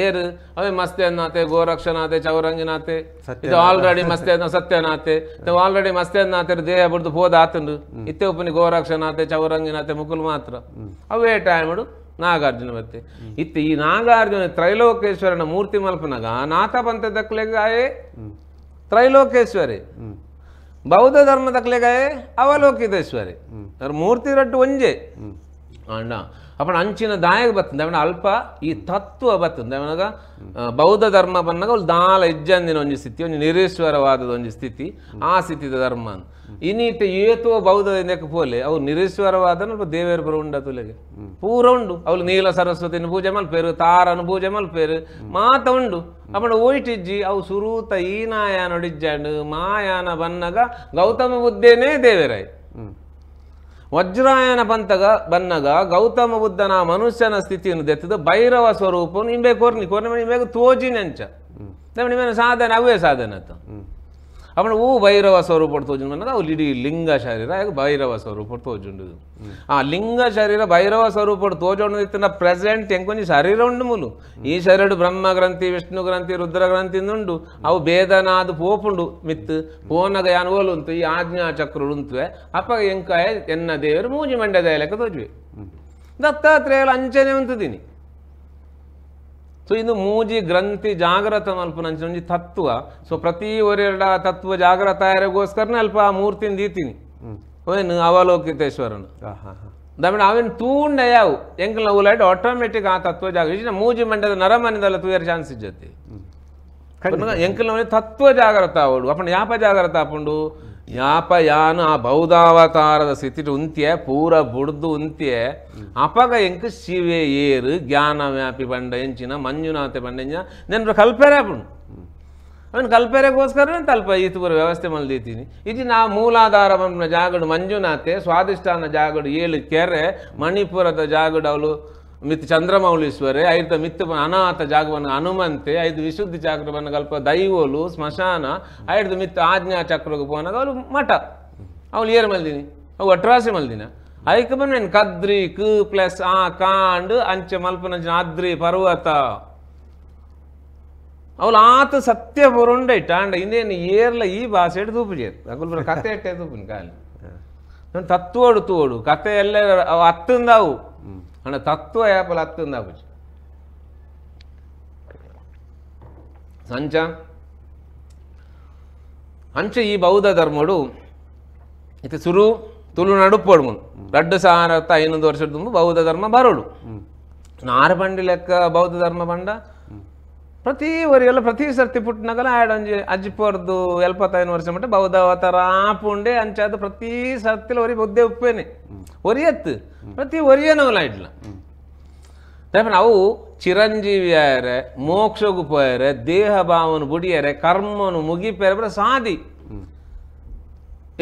ಏರು ಅವೇ ಮಸ್ತೆ ಗೋರಕ್ಷನಾಥೆ ಚೌರಂಗಿನಾಥೆ ಇದು ಆಲ್ರೆಡಿ ಮಸ್ತೆ ಸತ್ಯನಾಥೆ ಆಲ್ರೆಡಿ ಮಸ್ತೆ ನಾತೆ ದೇಹ ಬಿಡ್ದು ಹೋದ ಆತಂಡು ಇತ್ತೆ ಉಪ್ಪನಿ ಗೋರಕ್ಷನಾಥೆ ಚೌರಂಗಿನಾಥೆ ಮುಕುಲ್ ಮಾತ್ರ ಅವೇ ಟೈಮ್ಡು ನಾಗಾರ್ಜುನ ಮತ್ತೆ ಇತ್ತೆ ಈ ನಾಗಾರ್ಜುನ ತ್ರೈಲೋಕೇಶ್ವರನ ಮೂರ್ತಿ ಮಲ್ಪನಾಗ ನಾಥ ಪಂಥ ದಕ್ಲೆಗಾಯೇ ತ್ರೈಲೋಕೇಶ್ವರಿ ಬೌದ್ಧ ಧರ್ಮ ದಕ್ಲೆಗಾಯೇ ಅವಲೋಕಿತೇಶ್ವರಿ ಮೂರ್ತಿ ರಟ್ಟು ಒಂಜೆ ಅಣ್ಣ ಅಪ್ಪಣ ಅಂಚಿನ ದಾಯಕ ಬರ್ತದೆ ಅವನ ಅಲ್ಪ ಈ ತತ್ವ ಬರ್ತದೆ ಅವನಾಗ ಬೌದ್ಧ ಧರ್ಮ ಬಂದಾಗ ಅವ್ಳು ದಾಲ ಇಜ್ಜಂದಿನ ಒಂಜಿ ಸ್ಥಿತಿ ಒಂಜಿ ನಿರೀಶ್ವರವಾದದ ಒಂಜಿ ಸ್ಥಿತಿ ಆ ಸ್ಥಿತಿದ ಧರ್ಮ ಇನ್ನೀಟ ಏತೋ ಬೌದ್ಧ ಪೋಲೆ ಅವು ನಿರೀಶ್ವರವಾದ ಅಲ್ಪ ದೇವೇರ ಪುರ ಉಂಡ ತುಲೆಗೆ ಪೂರ ಉಂಡು ಅವಳು ನೀಲ ಸರಸ್ವತಿನ ಪೂಜೆ ಮಲ್ಪೇರು ತಾರನ ಪೂಜೆ ಮಲ್ಪೇರು ಮಾತ ಉಂಡು ಅಪ್ಪಣ ಓಯ್ಟಿಜ್ಜಿ ಅವು ಸುರೂತ ಈನಾಯಾನೊಡಿಜ್ಜಾಂಡು ಮಾಯಾನ ಬನ್ನಗ ಗೌತಮ ಬುದ್ಧೇನೇ ದೇವೇರಾಯ್ ವಜ್ರಾಯನ ಪಂತಗ ಬನ್ನಗ ಗೌತಮ ಬುದ್ಧನ ಮನುಷ್ಯನ ಸ್ಥಿತಿಯನ್ನು ದೆತ್ತದ ಭೈರವ ಸ್ವರೂಪನು ಇಂಬೆ ಕೋರ್ನಿ ಕೋರ್ನಿ ಇಂಬೇಗ ತೋಜಿನಂಚ ನಿಮ್ಮೇನ ಸಾಧನೆ ಅವೇ ಸಾಧನೆ ಅಂತ ಅಪ್ಪಣ ಹೂ ಭೈರವ ಸ್ವರೂಪ ತೋಜುಂಡು ಬನ್ನಗ ಅವು ಇಡೀ ಲಿಂಗ ಶರೀರ ಭೈರವ ಸ್ವರೂಪ ತೋಜುಂಡು ಆ ಲಿಂಗ ಶರೀರ ಭೈರವ ಸ್ವರೂಪ ತೋಜುಂಡು ಪ್ರೆಸೆಂಟ್ ಎಂಕೊಂಜಿ ಶರೀರ ಉಂಡು ಮೂಲು ಈ ಶರೀರ ಬ್ರಹ್ಮ ಗ್ರಂಥಿ ವಿಷ್ಣು ಗ್ರಂಥಿ ರುದ್ರ ಗ್ರಂಥಿ ಉಂಡು ಅವು ಭೇದನಾದ ಪೋಪುಂಡು ಮಿತ್ತು ಪೋನಗ ಯಾನ್ ಓಲು ಉಂಟು ಈ ಆಜ್ಞಾ ಚಕ್ರ ಉಂತುವೆ ಅಪ್ಪ ಎಂಕಾಯ ಎನ್ನ ದೇವರು ಮೂಜಿ ಮಂಡ್ಯದ ಲೆಕ್ಕ ತೋಜುವೆ ದತ್ತಾತ್ರೇಯ ಅಂಚನೆ ಉಂತುದೀನಿ ಸೊ ಇದು ಮೂಜಿ ಗ್ರಂಥಿ ಜಾಗ್ರತ ಮಲ್ಪುನಂಚಿನ ಒಂಜಿ ತತ್ವ ಸೊ ಪ್ರತಿ ಒರೆರಡ ತತ್ವ ಜಾಗ್ರತ ಆಯರೆಗೋಸ್ಕರನೇ ಅಲ್ಪ ಆ ಮೂರ್ತಿನ ದೀತೀನಿ ಓನು ಅವಲೋಕಿತೇಶ್ವರನು ದಮಣ ಅವೇನು ತೂಂಡ ಯಾವು ಎಂಕಲ್ನ ಉಲಾಯ್ಟ್ ಆಟೋಮೆಟಿಕ್ ಆ ತತ್ವ ಜಾಗೃತಿ ಮೂಜಿ ಮಂಡ್ಯದ ನರಮನಿದಲ್ಲ ತೂಯರ್ ಚಾನ್ಸ್ ಇಜ್ಜತಿ ಎಂಕಲ್ನ ತತ್ವ ಜಾಗ್ರತ ಅವಳು ಅಪ್ಪಣ ಯಾಪ ಜಾಗ್ರತ ಆಪುಂಡು ಯಾಪ ಯಾನು ಆ ಬೌದ್ಧಾವತಾರದ ಸ್ಥಿತಿ ಉಂತ್ಯೆ ಪೂರ ಬುಡ್ದು ಉಂತ್ಯೆ ಅಪಗ ಎಂಕ್ ಶಿವೆ ಏರು ಜ್ಞಾನ ವ್ಯಾಪಿ ಬಂಡ ಎಂಚಿನ ಮಂಜುನಾಥೆ ಬಂಡ ಎಂಚಿನ ನೆನ್ಪು ಕಲ್ಪೆರೆ ಆಪುಂಡು ಅವನು ಕಲ್ಪೆರೆಗೋಸ್ಕರನೇ ತಲ್ಪ ಈತು ಪೂರ ವ್ಯವಸ್ಥೆ ಮಲ್ದೀತೀನಿ ಇಜಿ ನಾ ಮೂಲಾಧಾರ ಬಂದ ಜಾಗಡು ಮಂಜುನಾಥೆ ಸ್ವಾದಿಷ್ಠಾನ ಜಾಗಡು ಏಳು ಕೆರೆ ಮಣಿಪುರದ ಜಾಗಡು ಅವಳು ಮಿತ್ ಚಂದ್ರಮೌಳೀಶ್ವರೆ ಐದು ಮಿತ್ತು ಅನಾಥ ಜಾಗವನ್ನು ಹನುಮಂತೆ ಐದು ವಿಶುದ್ಧ ಚಕ್ರವನ್ನು ಕಲ್ಪ ದೈವೋಲು ಸ್ಮಶಾನ ಐದು ಮಿತ್ತು ಆಜ್ಞಾ ಚಕ್ರಕ್ಕೆ ಪೋನಾಗ ಅವಳು ಮಠ ಅವಳು ಏರು ಮಲ್ದಿನಿ ಅವು ಒಟ್ರಾಸಿ ಮಲ್ದಿನ ಐಕ್ ಬಂದ ಕದ್ರಿ ಕ ಪ್ಲಸ್ ಆ ಕಾಂಡ್ ಅಂಚೆ ಮಲ್ಪನಂಚಿನ ಅದ್ರಿ ಪರ್ವತ ಅವಳು ಆತ ಸತ್ಯ ಬರುಂಡೈಟ ಅಂಡ ಇನ್ನೇನು ಏರ್ಲ ಈ ಭಾಷೆ ತೂಪು చేరు ಅಕುಲ್ ಕತೆ ಇಟ್ಟೆ ತೂಪುನಿ ಕಾಲಿ ತತ್ವೋಡು ತೋಡು ಕತೆ ಎಲ್ಲ ಅವು ಅತ್ತಂದಾವು ಅಣ್ಣ ತತ್ವ ಯಾಪಲ ಅತ್ತಂದಾವು. ಸಂಚ ಅಂಚೆ ಈ ಬೌದ್ಧ ಧರ್ಮಡು ಇತ್ತೆ ಸುರು ತುಳುನಾಡು ಪೋಡು ಮುಂದೆ 2500 ವರ್ಷದ ತುಂಬ ಬೌದ್ಧ ಧರ್ಮ ಬರೋಡು. ನಾರು ಬಂಡಿ ಲೆಕ್ಕ ಬೌದ್ಧ ಧರ್ಮ ಬಂಡ ಪ್ರತಿ ವರಿಯಲ್ಲ ಪ್ರತಿ ಸರ್ತಿ ಪುಟ್ಟನಾಗಲ ಆಡೊಂಜಿ ಅಜ್ಜಿಪೋರ್ದು 75 ವರ್ಷ ಮಟ್ಟ ಬೌದ್ಧ ಅವತಾರ ಆಪುಂಡೆ ಅಂಚಾದ ಪ್ರತಿ ಸರ್ತಿಲ ಒರಿ ಬುದ್ಧೆ ಉಪ್ಪೇನೆ ಒರಿಯತ್ತು ಪ್ರತಿ ಒರಿಯನವಲ್ಲ ಇಡ್ಲ. ಅವು ಚಿರಂಜೀವಿಯಾರೆ ಮೋಕ್ಷಗೂ ಪೋಯರೆ ದೇಹ ಭಾವನು ಬುಡಿಯರೆ ಕರ್ಮನು ಮುಗಿಪೇರೆ ಬರ ಸಾದಿ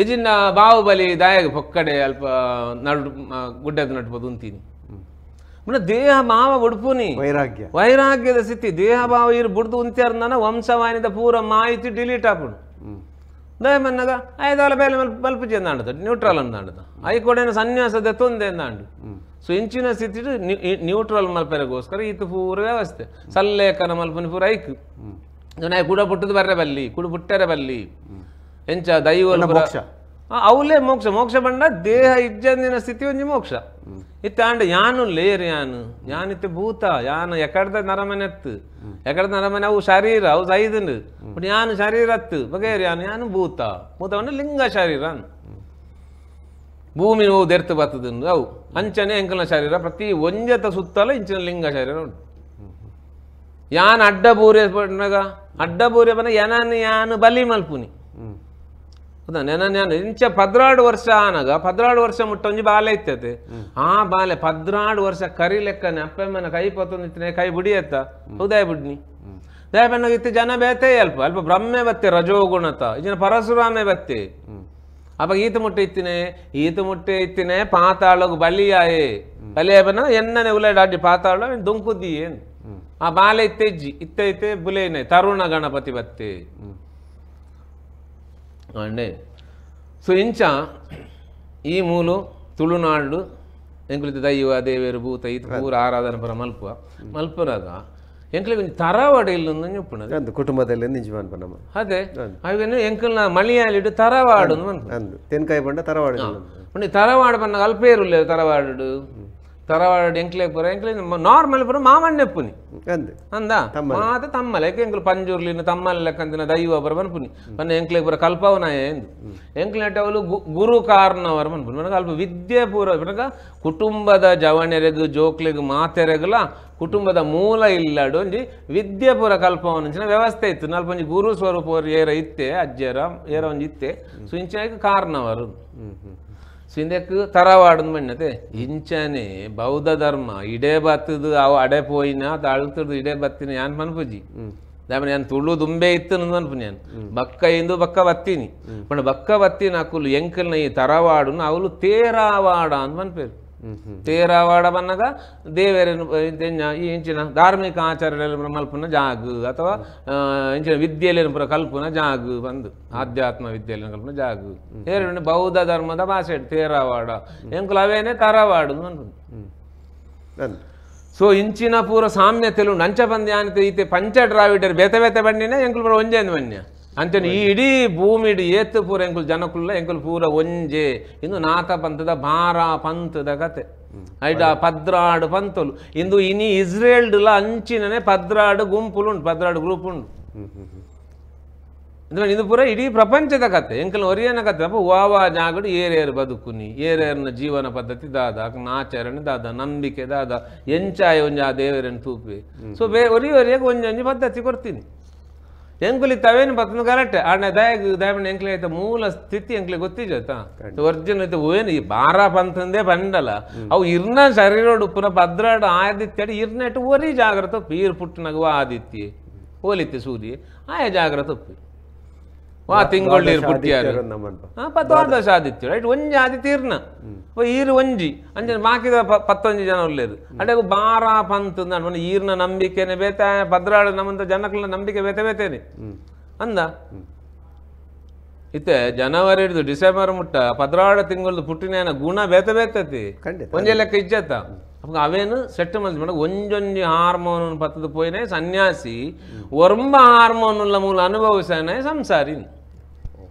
ಇಜಿನ್ನ ಬಾಹುಬಲಿ ದಾಯಗ ಪೊಕ್ಕಡೆ ಅಲ್ಪ ನಡು ಗುಡ್ಡದ ನಟ್ಬೋದು ಅಂತೀನಿ. ದೇಹ ಭಾವ ಉಡುಪುನಿ ವೈರಾಗ್ಯ ವೈರಾಗ್ಯದ ಸ್ಥಿತಿ ದೇಹ ಭಾವ ಇರು ಬುಡ್ದು ಉಂತ್ಯಾರ ನನ್ನ ವಂಶವಾಹಿನಿದ ಪೂರ ಮಾಹಿತಿ ಡಿಲೀಟ್ ಆಪುಡು. ದಯ ಮನ್ನಾಗ ಐದಾಲ ಬೇಲೆ ಮಲ್ಪು ಚೆಂದಾಂಡದ ನ್ಯೂಟ್ರಲ್ ಅಂದಾಂಡದ I ಕೊಡೇನ ಸನ್ಯಾಸದ ತೊಂದೆ ಅಂದಾಂಡು. ಸೊ ಇಂಚಿನ ಸ್ಥಿತಿ ನ್ಯೂಟ್ರಲ್ ಮಲ್ಪೆರಗೋಸ್ಕರ ಈತ ಪೂರ ವ್ಯವಸ್ಥೆ ಸಲ್ಲೇಖನ ಮಲ್ಪನಿ ಪೂರ ಐಕ್ ನಾಯಿ ಕೂಡ ಪುಟ್ಟದು ಬರ್ರೆ ಬಲ್ಲಿ ಕುಡು ಪುಟ್ಟರೆ ಬಲ್ಲಿ ಎಂಚ ದೈವ ಅವಲೇ ಮೋಕ್ಷ ಮೋಕ್ಷ ಬಂಡ ದೇಹ ಇಜ್ಜಂದಿನ ಸ್ಥಿತಿ ಒಂಜಿ ಮೋಕ್ಷ. ಇತ್ತಾಂಡ ಯಾನು ಲೇರ್ ಯಾನು ಯಾನಿತ್ತೆ ಭೂತ ಯಾನು ಎಕಡ್ದ ನರಮನೆತ್ತು ಎಕಡ್ದ ನರಮನೆ ಅವು ಶರೀರ ಅವು ಸೈದುಂಡು ಬಟ್ ಯಾನು ಶರೀರತ್ತು ಬಗೇರ್ ಯಾನು ಯಾನು ಭೂತ ಭೂತವನ್ನು ಲಿಂಗ ಶರೀರ ಭೂಮಿ ನೋವು ದೆರ್ತು ಬರ್ತದಂದು ಅವು ಅಂಚನೆ ಎಂಕಲ್ನ ಶರೀರ ಪ್ರತಿ ಒಂಜತ ಸುತ್ತಲ ಇಂಚಿನ ಲಿಂಗ ಶರೀರ ಉಂಟು. ಯಾನ್ ಅಡ್ಡ ಬೂರೆ ಪಂಡಾಗ ಅಡ್ಡ ಬೂರೆ ಬನ್ನ ಯಾನು ಯಾನು ಬಲಿ ಮಲ್ಪುನಿ ಹೌದಾ ನೆನ ಇಂಚ 12 ವರ್ಷ ಆನಾಗ 12 ವರ್ಷ ಮುಟ್ಟ ಒಂಜಿ ಬಾಲೆ ಇತ್ತತೆ ಆ ಬಾಲೆ 12 ವರ್ಷ ಕರಿ ಲೆಕ್ಕನೆ ಅಪ್ಪಮ್ಮನ ಕೈ ಪತ್ತೊಂದಿತ್ತನೆ ಕೈ ಬುಡಿಯತ್ತ ಹೌದಾಯ ಬುಡ್ನಿ ದಯಪನ್ನಾಗ ಇತ್ತು ಜನ ಬೇತೆ ಅಲ್ಪ ಅಲ್ಪ ಬ್ರಹ್ಮೆ ಬತ್ತೆ ರಜೋಗುಣತ ಇಜಿನ ಪರಶುರಾಮೆ ಬತ್ತೆ ಅಪ್ಪ ಈತ ಮುಟ್ಟೆ ಇತ್ತಿನೇ ಈತ ಮುಟ್ಟೆ ಇತ್ತಿನೇ ಪಾತಾಳಗು ಬಲಿಯಾಯೇ ಬಲಿಯಾಯ ಬನ್ನ ಎನ್ನನೆ ಉಲಾಡ ಅಡ್ಡಿ ಪಾತಾಳ ದೊಂಕುದ್ದಿ ಏನು ಆ ಬಾಲೆ ಇತ್ತೆಜ್ಜಿ ಇತ್ತ ಇತ್ತೆ ಬುಲೇನೆ ತರುಣ ಗಣಪತಿ ಬತ್ತೆ ಅಂಡೆ. ಸೊ ಇಂಚ ಈ ಮೂಲು ತುಳುನಾಡು ಎಂಕುಲಿತ ದೈವ ದೇವೇರು ಭೂತ ಈತ ಪೂರ ಆರಾಧನೆ ಪರ ಮಲ್ಪುವ ಮಲ್ಪುನಾಗ ಎಂಕ್ಲಿಗೆ ಒಂಜಿ ತರವಾಡು ಇಲ್ಲೊಂದು ಉಪ್ಪುನದು ಕುಟುಂಬದಲ್ಲಿ ನಿಜವಾನ್ ನಮ್ಮ ಅದೇ ಅವೇನು ಎಂಕಲ್ನ ಮಳಿಯಾಲಿಡು ತರವಾಡು ಅಂದು ತೆನ್ಕಾಯಿ ಬಂಡ ತರವಾಡು ಉಂಡು ತರವಾಡು ಬನ್ನಾಗ ಅಲ್ಪೇರುಲ್ಲ ತರವಾಡು ತರವಾಡು ಎಂಕ್ಲೆ ಪೂರ ಎಂಕ್ಲೆ ನಾರ್ಮಲ್ ಪೂರ ಮಾಮಣ್ಣೆಪ್ಪುನಿ ಅಂದ ಮಾತ ತಮ್ಮಲೆ ಎಂಕ್ಲು ಪಂಜುರ್ಲಿನ ತಮ್ಮಲೆ ಲೆಕ್ಕಂತಿನ ದೈವ ಪರ ಬನ್ಪುನಿ ಬನ್ನ ಎಂಕ್ಲೆ ಪೂರ ಕಲ್ಪವನಾಯ ಎಂದು ಎಂಕ್ಲೆಟವಲು ಗುರು ಕಾರಣವರ ಬನ್ಪುನಿ ಮನಗ ಅಲ್ಪ ವಿದ್ಯೆ ಪೂರ ಬನಗ ಕುಟುಂಬದ ಜವಣೆರೆಗು ಜೋಕ್ಲೆಗು ಮಾತೆರೆಗುಲ ಕುಟುಂಬದ ಮೂಲ ಇಲ್ಲಡು ಒಂಜಿ ವಿದ್ಯೆ ಪೂರ ಕಲ್ಪವನ ವ್ಯವಸ್ಥೆ ಇತ್ತು ನಲ್ಪ ಒಂಜಿ ಗುರು ಸ್ವರೂಪ ಏರ ಇತ್ತೆ ಅಜ್ಜರ ಏರ ಒಂಜಿ ಇತ್ತೆ ಸೊ ಇಂಚಾಗಿ ಕಾರಣವರು. ಸೊ ಇಂದಕ್ಕೆ ತರವಾಡು ಮಣ್ಣತೆ ಇಂಚನೆ ಬೌದ್ಧ ಧರ್ಮ ಇಡೇ ಬತ್ತದು ಅವು ಅಡೆ ಪೋಯಿನ ಅಳ್ತದ್ದು ಇಡೇ ಬತ್ತಿನ ಯಾನ್ ಮನ್ಪುಜಿ ದಾಮನೆ ಯಾನ್ ತುಳು ದುಂಬೆ ಇತ್ತು ಮನ್ಪುನಿ ಯಾನ್ ಬಕ್ಕ ಇಂದು ಬಕ್ಕ ಬತ್ತೀನಿ ಪಂಡ ಬಕ್ಕ ಬತ್ತಿನ ಅಕುಲು ಎಂಕಲ್ನ ಈ ತರವಾಡುನ ಅವಳು ತೇರಾವಾಡ ಅಂತ ಮನ್ಪೇರು. ತೇರಾವಾಡ ಬನ್ನಾಗ ದೇವರೇನು ಈ ಇಂಚಿನ ಧಾರ್ಮಿಕ ಆಚಾರ್ಯ ಮಲ್ಪುನ ಜಾಗ ಅಥವಾ ಇಂಚಿನ ವಿದ್ಯೆಲೇನು ಪೂರ ಕಲ್ಪುನ ಜಾಗ ಬಂದು ಆಧ್ಯಾತ್ಮ ವಿದ್ಯೆಲೇನು ಕಲ್ಪುನ ಜಾಗ ಏರು ಬೌದ್ಧ ಧರ್ಮದ ಭಾಷೆ ತೇರಾವಾಡ ಎಂಕುಲು ಅವೇನೆ ತರವಾಡು ಅನ್ಪುಂಡು. ಸೊ ಇಂಚಿನ ಪೂರ ಸಾಮ್ಯತೆಲು ನಂಚ ಬಂದ್ಯಾನಿತೆ ಈತೆ ಪಂಚ ದ್ರಾವಿಡರ್ ಬೇತೆ ಬೇತೆ ಬಣ್ಣಿನ ಎಂಕುಲು ಪೂರ ಒಂಜೇಂದು ಬಣ್ಣ ಅಂಚನೆ ಈ ಇಡೀ ಭೂಮಿಡಿ ಏತು ಪೂರ ಎಂಕುಲು ಜನಕುಲ್ಲ ಎಂಕುಲು ಪೂರ ಒಂಜೆ ಇಂದು ನಾಥ ಪಂಥದ ಭಾರ ಪಂಥದ ಕತೆ ಐಟ 12 ಪಂಥಲು ಇಂದು ಇನಿ ಇಸ್ರೇಲ್ಡ್ಲ ಅಂಚಿನನೆ 12 ಗುಂಪುಲು ಉಂಟು 12 ಗ್ರೂಪ್ ಉಂಟು. ಇದು ಪೂರ ಇಡೀ ಪ್ರಪಂಚದ ಕತೆ ಎಂಕಲ್ ಒರಿಯನ ಕತೆ. ಅಪ್ಪ ವಾವಾ ಜಾಗಡು ಏರೇರು ಬದುಕುನಿ ಏರೇರ್ನ ಜೀವನ ಪದ್ಧತಿ ದಾದ ಆಚರಣೆ ದಾದ ನಂಬಿಕೆ ದಾದ ಎಂಚಾಯ ಒಂಜಿ ಆ ದೇವರನ್ನು ತೂಪಿ ಸೊ ಬೇ ಒರಿ ಒರಿಯಾಗ ಒಂಜೊಂಜಿ ಪದ್ಧತಿ ಕೊಡ್ತೀನಿ ಎಂಕುಲಿ ತವೇನು ಬತ್ತನು ಕರೆಕ್ಟ್ ಆಣ ದಯಗ್ ದಯಮಣ್ಣ ಎಂಕ್ಲೆ ಆಯ್ತ ಮೂಲ ಸ್ಥಿತಿ ಎಂಕ್ಲೆ ಗೊತ್ತಿಜಾಯ್ತಾ ಒರಿಜಿನಲ್ ಐತೆ ಏನು ಈ ಬಾರ ಪಂತಂದೇ ಬಂಡಲ್ಲ ಅವು ಇರ್ನ ಶರೀರೋಡು ಪುನಃ ಭದ್ರಾಡು ಆದಿತ್ಯ ಇರ್ನೆಟ್ ಒರಿ ಜಾಗ್ರತ ಪೀರ್ ಪುಟ್ಟನಗುವ ಆದಿತ್ಯ ಹೋಲಿತ್ತೆ ಸೂರ್ಯ ಆಯ ಜಾಗ್ರತ ವಾ ತಿಂಗೊಳ್ಳಿರು ಪುಟ್ಟಿಯಾರು ದ್ವಾದಶ ಆದಿತ್ಯ ರೈಟ್ ಒಂಜಿ ಆದಿತ್ಯ ಇರ್ನ ಈರು ಒಂಜಿ ಅಂಜನ ಬಾಕಿದ 11 ಜನ ಉಳ್ಳೇರು ಅಡೆ ಬಾರ ಪಂತ ಈರ್ನ ನಂಬಿಕೆನೆ ಬೇತೆ ಭದ್ರಾಡು ನಮ್ಮಂತ ಜನಕ್ಲ ನಂಬಿಕೆ ಬೇತೆ ಬೇತೇನೆ ಅಂದ ಇತ್ತೆ ಜನವರಿ ಹಿಡಿದು ಡಿಸೆಂಬರ್ ಮುಟ್ಟ 12 ತಿಂಗಳದು ಪುಟ್ಟಿನ ಗುಣ ಬೇತೆ ಬೇತತಿ ಒಂಜೆ ಲೆಕ್ಕ ಇಜ್ಜತ್ತ ಅಪ್ಪ ಅವೇನು ಸೆಟ್ ಮಲ್ತ್ ಒಂಜೊಂಜಿ ಹಾರ್ಮೋನ್ ಪತ್ತದ ಪೋಯಿನೇ ಸನ್ಯಾಸಿ ಒರ್ಂಬ ಹಾರ್ಮೋನುಲ್ಲ ಮೂಲ ಅನುಭವಿಸನೆ ಸಂಸಾರಿ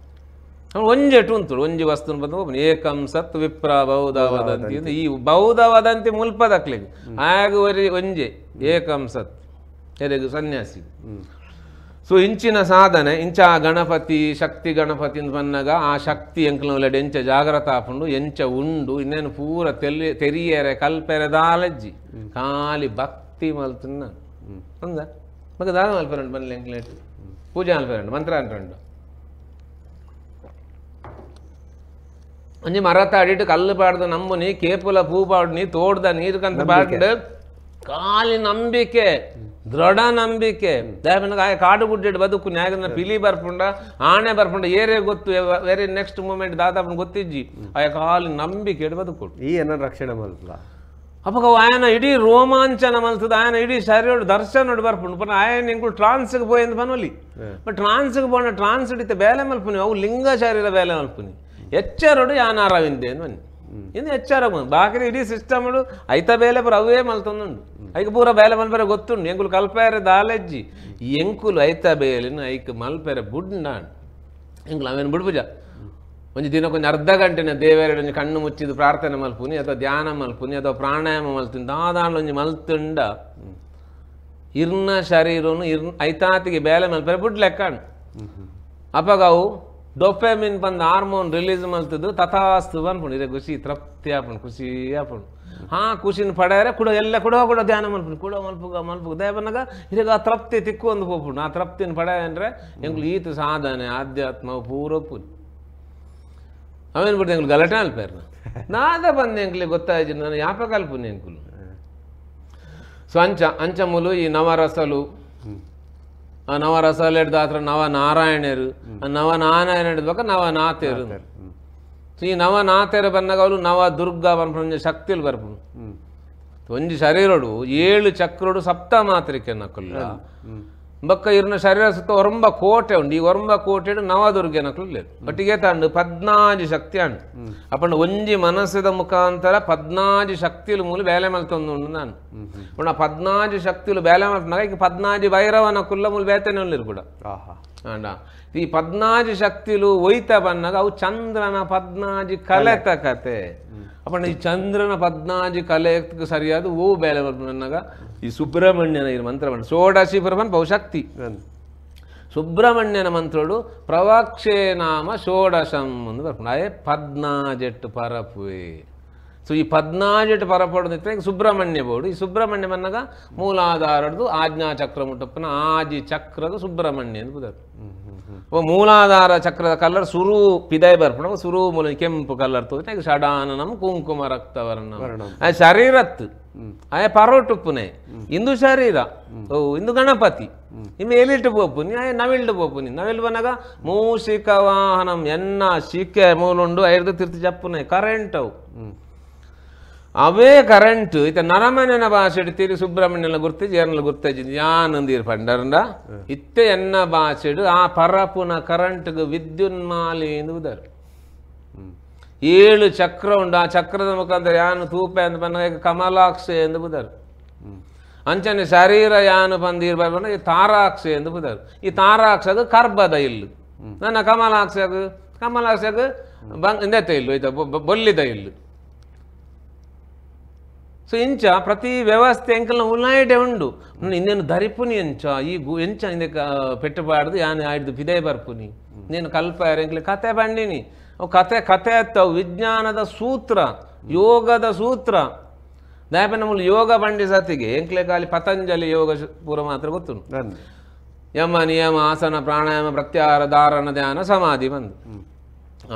ಒಂಜೆಟು ಉಂಟು ಒಂಜಿ ವಸ್ತುನ ಬಂದು ಏಕಂ ಸತ್ ವಿಪ್ರ ಬೌದ್ಧ ವದಂತಿ ಈ ಬೌದ್ಧ ವದಂತಿ ಮುಲ್ಪದಕ್ಲಿಗೆ ಆಗ ಒರಿ ಒಂಜೆ ಏಕಂ ಸತ್ ಎರೆಗು ಸನ್ಯಾಸಿ. So ಇಂಚಿನ ಸಾಧನೆ ಇಂಚ ಆ ಗಣಪತಿ ಶಕ್ತಿ ಗಣಪತಿ ಬನ್ನಗ ಆ ಶಕ್ತಿ ಎಂಕ್ಲೊಲೆಡ್ ಎಂಚ ಜಾಗ್ರತ ಆಪುಂಡು ಎಂಚ ಉಂಡು ಇನ್ನೇನು ಪೂರ ತೆರಿಯರೆ ಕಲ್ಪೆರೆ ದಾಲಜ್ಜಿ ಖಾಲಿ ಭಕ್ತಿ ಮಲ್ತುನ್ನ ಅಂದ ಮಗ ದಾದ ಮಲ್ಪೆರಂಡು ಬನ್ನಿ ಎಂಕ್ಲೇಟ್ ಪೂಜೆ ಮಲ್ಪೆರಂಡು ಮಂತ್ರ ಅಂಟುಂಡು ಒಂಜಿ ಮರತ ಅಡಿಟ್ಟು ಕಲ್ಲು ಪಾಡ್ದು ನಂಬುನಿ ಕೇಪುಲ ಪೂ ಪಾಡುನಿ ತೋಡ್ದ ನೀರು ಕಂತ ಪಾಡ್ದು ಖಾಲಿ ನಂಬಿಕೆ ದೃಢ ನಂಬಿಕೆ ಆಯ ಕಾಡು ಗುಡ್ಡೆಡ್ ಬದುಕು ನ್ಯಾಗಂದ್ರೆ ಪಿಲಿ ಬರ್ಪುಂಡ ಆಣೆ ಬರ್ಪುಂಡ ಏರೇ ಗೊತ್ತು very next moment ದಾದಾಪನ ಗೊತ್ತಿಜ್ಜಿ ಆಯ ಖಾಲಿ ನಂಬಿಕೆ ಬದುಕು ಈ ಏನ ರಕ್ಷಣೆ ಮಲ್ಪಲ ಅಪ್ಪಗ ಆಯನ ಇಡೀ ರೋಮಾಂಚನ ಮಲ್ತದ ಆಯನ ಇಡೀ ಶರೀರ ದರ್ಶನ ಬರ್ಪುಂಡು ಪನ ಆಯನ ಎಂಕುಲು ಟ್ರಾನ್ಸ್ಗೆ ಪೋಯಂದು ಪನೊಲಿ ಬಟ್ ಟ್ರಾನ್ಸ್ಗೆ ಪೋಣ ಟ್ರಾನ್ಸ್ ಇಡಿತ ಬೇಲೆ ಮಲ್ಪುನಿ ಅವು ಲಿಂಗ ಶರೀರ ಬೇಲೆ ಮಲ್ಪುನಿ ಎಚ್ಚರಡು ಯಾನ ಅರವಿಂದೆ ಬನ್ನಿ ಇನ್ನು ಎಚ್ಚರ ಬಾಕಿ ಇಡೀ ಸಿಸ್ಟಮ್ ಐತ ಬೇಲೆ ಪೂರ ಅವೇ ಮಲ್ತೊಂದುಂಡು ಐಕ ಪೂರ ಬೇಲೆ ಮಲ್ಪೆರೆ ಗೊತ್ತುಂಡು ಎಂಕುಲು ಕಲ್ಪೇರೆ ದಾಲೆಜ್ಜಿ ಎಂಕುಲು ಐತ ಬೇಲಿನ ಐಕ್ ಮಲ್ಪೆರೆ ಬುಡ್ನಾಂಡ್ ಎಂಕುಲು ಅವೇನು ಬುಡ್ಪುಜ ಒಂಜಿ ದಿನಕ್ಕೊಂಜಿ ಅರ್ಧ ಗಂಟೆನ ದೇವರ ಒಂಜಿ ಕಣ್ಣು ಮುಚ್ಚಿದ್ದು ಪ್ರಾರ್ಥನೆ ಮಲ್ಪುನಿ ಅಥವಾ ಧ್ಯಾನ ಮಲ್ಪುನಿ ಅಥವಾ ಪ್ರಾಣಾಯಾಮ ಮಲ್ತೀನಿ ದಾದಾಂಡ ಒಂಜಿ ಮಲ್ತುಂಡ ಇರ್ನ ಶರೀರನು ಇರ್ ಐತಾತಿಗೆ ಬೇಲೆ ಮಲ್ಪೆರೆ ಬುಡ್ ಲೆಕ್ಕಂಡು ಅಪ್ಪಗ ಅವು ಡೊಪೆಮಿನ್ ಬಂದು ಹಾರ್ಮೋನ್ ರಿಲೀಸ್ ಮಲ್ತದ್ದು ತಥಾಸ್ತು ಅನ್ಪುಂಡು ಇದೇ ಖುಷಿ ತೃಪ್ತಿ ಆಪುಂಡು ಖುಷಿ ಆಪುಂಡು ಹಾ ಖುಷಿನ ಪಡೆಯರೆ ಕೂಡ ಎಲ್ಲ ಕೂಡ ಕೂಡ ಧ್ಯಾನ ಮಲ್ಪುಂಡು ಕೂಡ ಮಲ್ಪುಗ ಮಲ್ಪುಗ ದಯಬನ್ನಾಗ ಇದಾಗ ಆ ತೃಪ್ತಿ ತಿಕ್ಕು ಒಂದು ಪೋಪುಂಡು ಆ ತೃಪ್ತಿನ ಪಡೆಯ ಅಂದರೆ ಎಂಗ್ಳು ಈತ ಸಾಧನೆ ಆಧ್ಯಾತ್ಮ ಪೂರ ಪೂರಿ ಅವೇನು ಬಿಡ್ತು ಎಂಗ್ಳು ಗಲಾಟೆ ಅಲ್ಪೇರ್ ನಾದ ಬಂದು ಎಂಕ್ಲಿ ಗೊತ್ತಾಯ್ತು ನಾನು ಯಾಪ ಕಲ್ಪುನಿ ಎಂಕುಲು. ಸೊ ಅಂಚ ಅಂಚಮುಲು ಈ ನವರಸಲು ಆ ನವರಸಲು ಹಿಡ್ದು ನವನಾರಾಯಣರು ಆ ನವನಾರಾಯಣ ಹಿಡ್ಬೇಕ ನವನಾಥೇರು. ಸೊ ಈ ನವನಾಥೇರು ಬಂದಾಗ ಅವಳು ನವ ದುರ್ಗಾ ಪನ್ಪುನ ಶಕ್ತಿಲು ಬರ್ಪುಂಡು. ಒಂಜಿ ಶರೀರಡು 7 ಚಕ್ರಡು ಸಪ್ತ ಮಾತ್ರಿಕೆ ನಕುಲ್ಲ ಬೊಕ್ಕ ಇರ್ನ ಶರೀರ ಸುತ್ತ ಒರಂಬ ಕೋಟೆ ಉಂಡು. ಈ ಒರಂಬ ಕೋಟೆಡು ನವದುರ್ಗೆ ನಕುಲು ಒಟ್ಟಿಗೆ ತಾಂಡು 14 ಶಕ್ತಿ ಅಂಡು ಅಪ್ಪಂಡು ಒಂಜಿ ಮನಸ್ಸಿದ ಮುಖಾಂತರ 14 ಶಕ್ತಿಲು ಮೂಲ ಬೇಲೆ ಮಲ್ತೊಂದು ಉಂಡು ನಾನು. ಪುನಃ 14 ಶಕ್ತಿಲು ಬೇಲೆ ಮಲ್ತನಾಗ ಈಗ 14 ಭೈರವನ ಕುಲ್ಲ ಮೂಲ ಬೇತನೆ ಉಳ್ಳಿರು ಕೂಡ. ಅಂಡ ಈ 14 ಶಕ್ತಿಲು ಒಯ್ತ ಬನ್ನಾಗ ಅವು ಚಂದ್ರನ 14 ಕಲೆತ ಕತೆ. ಅಪ್ಪಂಡ ಈ ಚಂದ್ರನ 14 ಕಲೆ ಸರಿಯಾದ ಓ ಬೇಲೆ ಮಲ್ಪನಾಗ ಈ ಸುಬ್ರಹ್ಮಣ್ಯನ ಈ ಮಂತ್ರ ಬಂದು ಷೋಡಶಿ ಪರಮನ್ ಬಹುಶಕ್ತಿ ಸುಬ್ರಹ್ಮಣ್ಯನ ಮಂತ್ರಡು ಪ್ರವಾಕ್ಷೇ ನಾಮ ಷೋಡಶಂ ಅಂದು ಬರ್ಪುಂಡು. ಅದೇ 14 ಪರಪುವೆ. ಸೊ ಈ 14 ಪರಪಡು ಈಗ ಸುಬ್ರಹ್ಮಣ್ಯ ಬೋಡು. ಈ ಸುಬ್ರಹ್ಮಣ್ಯ ಬನ್ನಾಗ ಮೂಲಾಧಾರದ್ದು ಆಜ್ಞಾ ಚಕ್ರ ಮುಟ್ಟಪ್ಪನ ಆಜಿ ಚಕ್ರದ ಸುಬ್ರಹ್ಮಣ್ಯ ಅಂತ ಬುದಾರು. ಮೂಲಾಧಾರ ಚಕ್ರದ ಕಲರ್ ಸುರು ಪಿದಾಯ್ ಬರ್ಪುಂಡು. ಸುರು ಮೂಲ ಕೆಂಪು ಕಲರ್ ತೋರಿನ ಈಗ ಷಡಾನನಂ ಕುಂಕುಮ ರಕ್ತವರ್ಣ ಆ ಶರೀರತ್ತು ಆಯ ಪರೋಟುಪ್ಪುನೆ ಇಂದು ಶರೀರ ಓ ಇಂದು ಗಣಪತಿ ಇನ್ನು ಎಲಿಟ್ಟು ಪೋಪುನಿ ಆಯ ನವಿಲ್ಡು ಪೋಪುನಿ. ನವಿಲು ಬನ್ನಾಗ ಮೂಷಿಕ ವಾಹನಂ ಎನ್ನ ಶಿಕೆ ಮೂಲುಂಡು ಐದು ತಿರ್ತಿ ಜಪ್ಪುನೆ ಕರೆಂಟ್ ಅವು ಅವೇ ಕರೆಂಟ್ ಇತ ನರಮನೆನ ಭಾಷೆ ತಿರು ಸುಬ್ರಹ್ಮಣ್ಯನ ಗುರ್ತಿಜಿ ಏರ್ನ ಗುರ್ತಿಜಿ ಯಾನಂದೀರ್ ಪಂಡರಂಡ ಇತ್ತೆ ಎನ್ನ ಭಾಷೆಡು ಆ ಪರಪುನ ಕರೆಂಟ್ಗೆ ವಿದ್ಯುನ್ಮಾಲಿ ಎನ್ನುವುದರು. 7 ಚಕ್ರ ಉಂಡು. ಆ ಚಕ್ರದ ಮುಖಾಂತರ ಯಾನು ತೂಪೆ ಅಂತ ಬಂದಾಗ ಕಮಲಾಕ್ಷೆ ಎಂದು ಬುದರು. ಅಂಚನೆ ಶರೀರ ಯಾನು ಬಂದೀರ್ ಬಂದ ಈ ತಾರಾಕ್ಷೆ ಎಂದು ಬುದರು. ಈ ತಾರಾಕ್ಷಗ ಕರ್ಬದ ಇಲ್ಲು ನನ್ನ ಕಮಲಾಕ್ಷಗ ಕಮಲಾಕ್ಷಗ ಬಂಗ್ ಇಂದೆತ್ತ ಇಲ್ಲು ಈತ ಬೊಲ್ಲಿದ ಇಲ್ಲು. ಸೊ ಇಂಚ ಪ್ರತಿ ವ್ಯವಸ್ಥೆ ಎಂಕಲ್ನ ಉಲಾಯಿಡೆ ಉಂಡು. ಇನ್ನೇನು ಧರಿಪುನಿ ಎಂಚ ಈ ಗು ಎಂಚ ಇಂದಕ್ಕೆ ಪೆಟ್ಟುಪಾಡ್ದು ಯಾನು ಆಯ್ದು ಪಿದೆ ಬರ್ಪುನಿ ನೀನು ಕಲ್ಪ ಎಂಕ್ಲೆ ಕತೆ ಬಂಡಿನಿ ಅವು ಕತೆ ಕತೆ ಅತ್ತವು ವಿಜ್ಞಾನದ ಸೂತ್ರ ಯೋಗದ ಸೂತ್ರ. ದಾಯಪ ನಮ್ಮಲ್ಲಿ ಯೋಗ ಬಂಡಿ ಸತಿಗೆ ಎಂಕ್ಲೆ ಖಾಲಿ ಪತಂಜಲಿ ಯೋಗ ಪೂರ ಮಾತ್ರ ಗೊತ್ತುಂಟು. ಯಮ ನಿಯಮ ಆಸನ ಪ್ರಾಣಾಯಾಮ ಪ್ರತ್ಯಾಹಾರ ಧಾರಣ ಧ್ಯಾನ ಸಮಾಧಿ ಬಂದು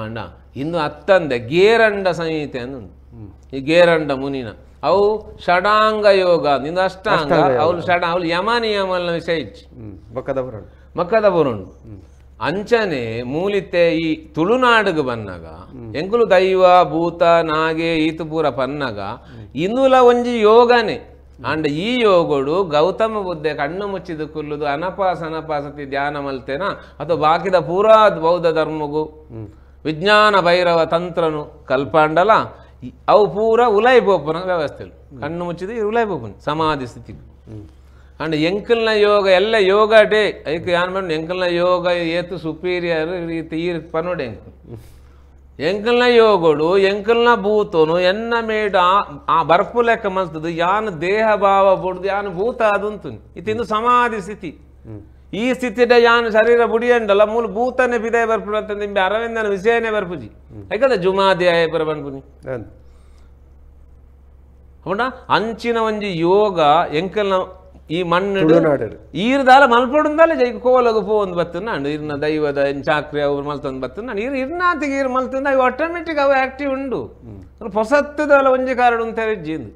ಅಂಡ ಇನ್ನು ಅತ್ತಂದೆ ಗೇರಂಡ ಸಂಹಿತೆ ಅಂದುಂಟು. ಈ ಗೇರಂಡ ಮುನಿನ ಅವು ಷಡಾಂಗ ಯೋಗ ನಿಂದು ಅಷ್ಟಾಂಗ ಅವಳು ಷಡ ಅವಳು ಯಮ ನಿಯಮಲ್ನ ವಿಷಯ ಇಚ್ಚು ಮಕ್ಕದ ಬರುಂಡು. ಅಂಚನೆ ಮೂಲಿತೆ ಈ ತುಳುನಾಡಿಗೆ ಬನ್ನಾಗ ಎಂಕುಲು ದೈವ ಭೂತ ನಾಗೆ ಈತು ಪೂರ ಪನ್ನಾಗ ಇಂದುಲ ಒಂಜಿ ಯೋಗನೆ. ಅಂಡ ಈ ಯೋಗಡು ಗೌತಮ ಬುದ್ಧೆ ಕಣ್ಣು ಮುಚ್ಚಿದ ಕುಲ್ಲುದು ಅನಪಾಸ ಅನಪಾಸತಿ ಧ್ಯಾನ ಮಲ್ತೇನ ಅಥವಾ ಬಾಕಿದ ಪೂರಾ ಬೌದ್ಧ ಧರ್ಮಗು ವಿಜ್ಞಾನ ಭೈರವ ತಂತ್ರನು ಕಲ್ಪಾಂಡಲ ಅವು ಪೂರ ಉಲಾಯಿ ಪೋಪುನ ವ್ಯವಸ್ಥೆ ಕಣ್ಣು ಮುಚ್ಚಿದ ಉಲಾಯಿ ಪೋಪುನ ಸಮಾಧಿ ಸ್ಥಿತಿ. ಅಂಡ್ ಎಂಕಲ್ನ ಯೋಗ ಎಲ್ಲ ಯೋಗ ಡೇ ಐಕ್ ಯಾನ್ ಬಂದು ಎಂಕಲ್ನ ಯೋಗ ಏತು ಸುಪೀರಿಯರ್ ಈ ಪನೋಡೆ ಎಂಕು ಎಂಕಲ್ನ ಯೋಗಡು ಎಂಕಲ್ನ ಭೂತನು ಎನ್ನ ಮೇಡ ಆ ಬರ್ಪು ಲೆಕ್ಕ ಮಲ್ತದು ಯಾನ್ ದೇಹ ಭಾವ ಬುಡ್ದು ಯಾನ್ ಭೂತ ಅದಂತು ಇತ್ತಿಂದು ಸಮಾಧಿ ಸ್ಥಿತಿ. ಈ ಸ್ಥಿತಿಡ ಯಾನು ಶರೀರ ಬುಡಿಯಂಡಲ್ಲ ಮೂಲ ಭೂತನೆ ಬಿದಾಯ ಬರ್ಪುಡು ಅಂತ ನಿಂಬೆ ಅರವಿಂದನ ವಿಷಯನೇ ಬರ್ಪುಜಿ ಯಾಕಂದ್ರೆ ಜುಮಾದಿ ಆಯ ಪುರ ಬನ್ಪುನಿ ಅಪ್ಪಂಡ ಅಂಚಿನ ಒಂಜಿ ಯೋಗ ಎಂಕಲ್ನ ಈ ಮಣ್ಣು ಈರ್ದಾಲ ಮಲ್ಪೊಡುಂದಾಲ ಜೈಕ ಕೋಲಗ ಪೋಂದು ಬತ್ತುಂಡು ಇರ್ನ ದೈವದ ಚಾಕ್ರಿ ಅವ್ರು ಮಲ್ತೊಂದು ಬತ್ತುಂಡು ಇರ್ ಇರ್ನಾತಿಗೆ ಇರ್ ಮಲ್ತಂದು ಅವು ಆಟೋಮೆಟಿಕ್ ಅವು ಆಕ್ಟಿವ್ ಉಂಡು ಹೊಸತ್ತದಲ್ಲ ಒಂಜಿ ಕಾರಣ ಉಂತಾರೆ ಜಿಂದು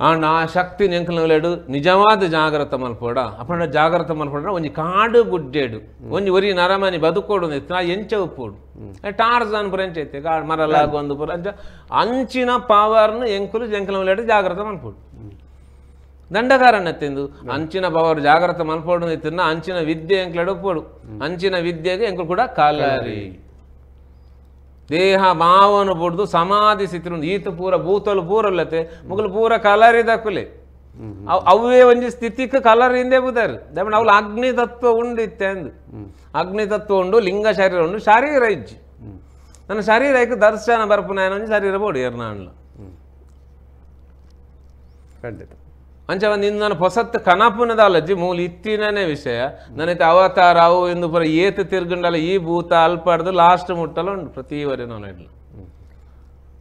ಆಂಡ ಆ ಶಕ್ತಿ ಎಂಕಲ್ನಲೇಡು ನಿಜವಾದ ಜಾಗ್ರತ ಮಲ್ಪೋಡ ಅಪ್ಪಂಡ ಜಾಗ್ರತ ಮಲ್ಪೋಡ ಒಂಜಿ ಕಾಡು ಗುಡ್ಡೇಡು ಒಂಜಿ ಒರಿ ನರಮನಿ ಬದುಕೋಡು ಆ ಎಂಚ ಉಪ್ಪೋಡು ಟಾರ್ಜಾನ್ ಪುರ ಎಂಚ ಐತೆ ಕಾಡು ಮರಲಾಗು ಒಂದು ಪುರ ಅಂಚ ಅಂಚಿನ ಪವರ್ನು ಎಂಕುಲು ಎಂಕಲ್ನಲೇಡು ಜಾಗ್ರತ ಮಲ್ಪೋಡು ದಂಡಕಾರಣ್ಯ ತಿಂದು ಅಂಚಿನ ಪವರ್ ಜಾಗ್ರತ ಮಲ್ಪೋಡು ತಿನ್ನ ಅಂಚಿನ ವಿದ್ಯೆ ಎಂಕ್ಲೆಡು ಉಪ್ಪೋಡು ಅಂಚಿನ ವಿದ್ಯೆಗೆ ಎಂಕುಲು ಕೂಡ ಕಾಲರಿ ದೇಹ ಭಾವನು ಬುಡ್ದು ಸಮಾಧಿ ಸ್ಥಿತಿ ಈತ ಪೂರ ಭೂತಲು ಪೂರಲ್ಲತೆ ಮುಗುಲು ಪೂರ ಕಲರಿ ದಕ್ಕುಲೆ ಅವೇ ಒಂಜಿ ಸ್ಥಿತಿಕ್ ಕಲರ್ ಹಿಂದೆ ಬುದಾರು ದಮಣ ಅವಳು ಅಗ್ನಿ ತತ್ವ ಉಂಡು ಇತ್ತೆ ಅಂದು ಅಗ್ನಿ ತತ್ವ ಉಂಡು ಲಿಂಗ ಶರೀರ ಉಂಡು ಶರೀರ ಇಜ್ಜಿ ನನ್ನ ಶರೀರ ಐಕ್ ದರ್ಶನ ಬರ್ಪುನ ಒಂಜಿ ಶರೀರ ಬೋಡು ಎರ್ನಾಂಡ್ಲ ಖಂಡಿತ ಅಂಚ ಒಂದು ಇನ್ನು ನಾನು ಹೊಸತ್ತು ಕನಪುನದಾಲಜ್ಜಿ ಮೂಲ ಇತ್ತಿನೇ ವಿಷಯ ನನಗೆ ಅವತಾರ ಅವು ಎಂದು ಪುರ ಏತು ತಿರ್ಗಂಡಲ್ಲ ಈ ಭೂತ ಅಲ್ಪಾಡ್ದು ಲಾಸ್ಟ್ ಮುಟ್ಟಲ್ಲ ಉಂಟು ಪ್ರತಿ ವರೆ ನಾನು ಇಡ್ಲ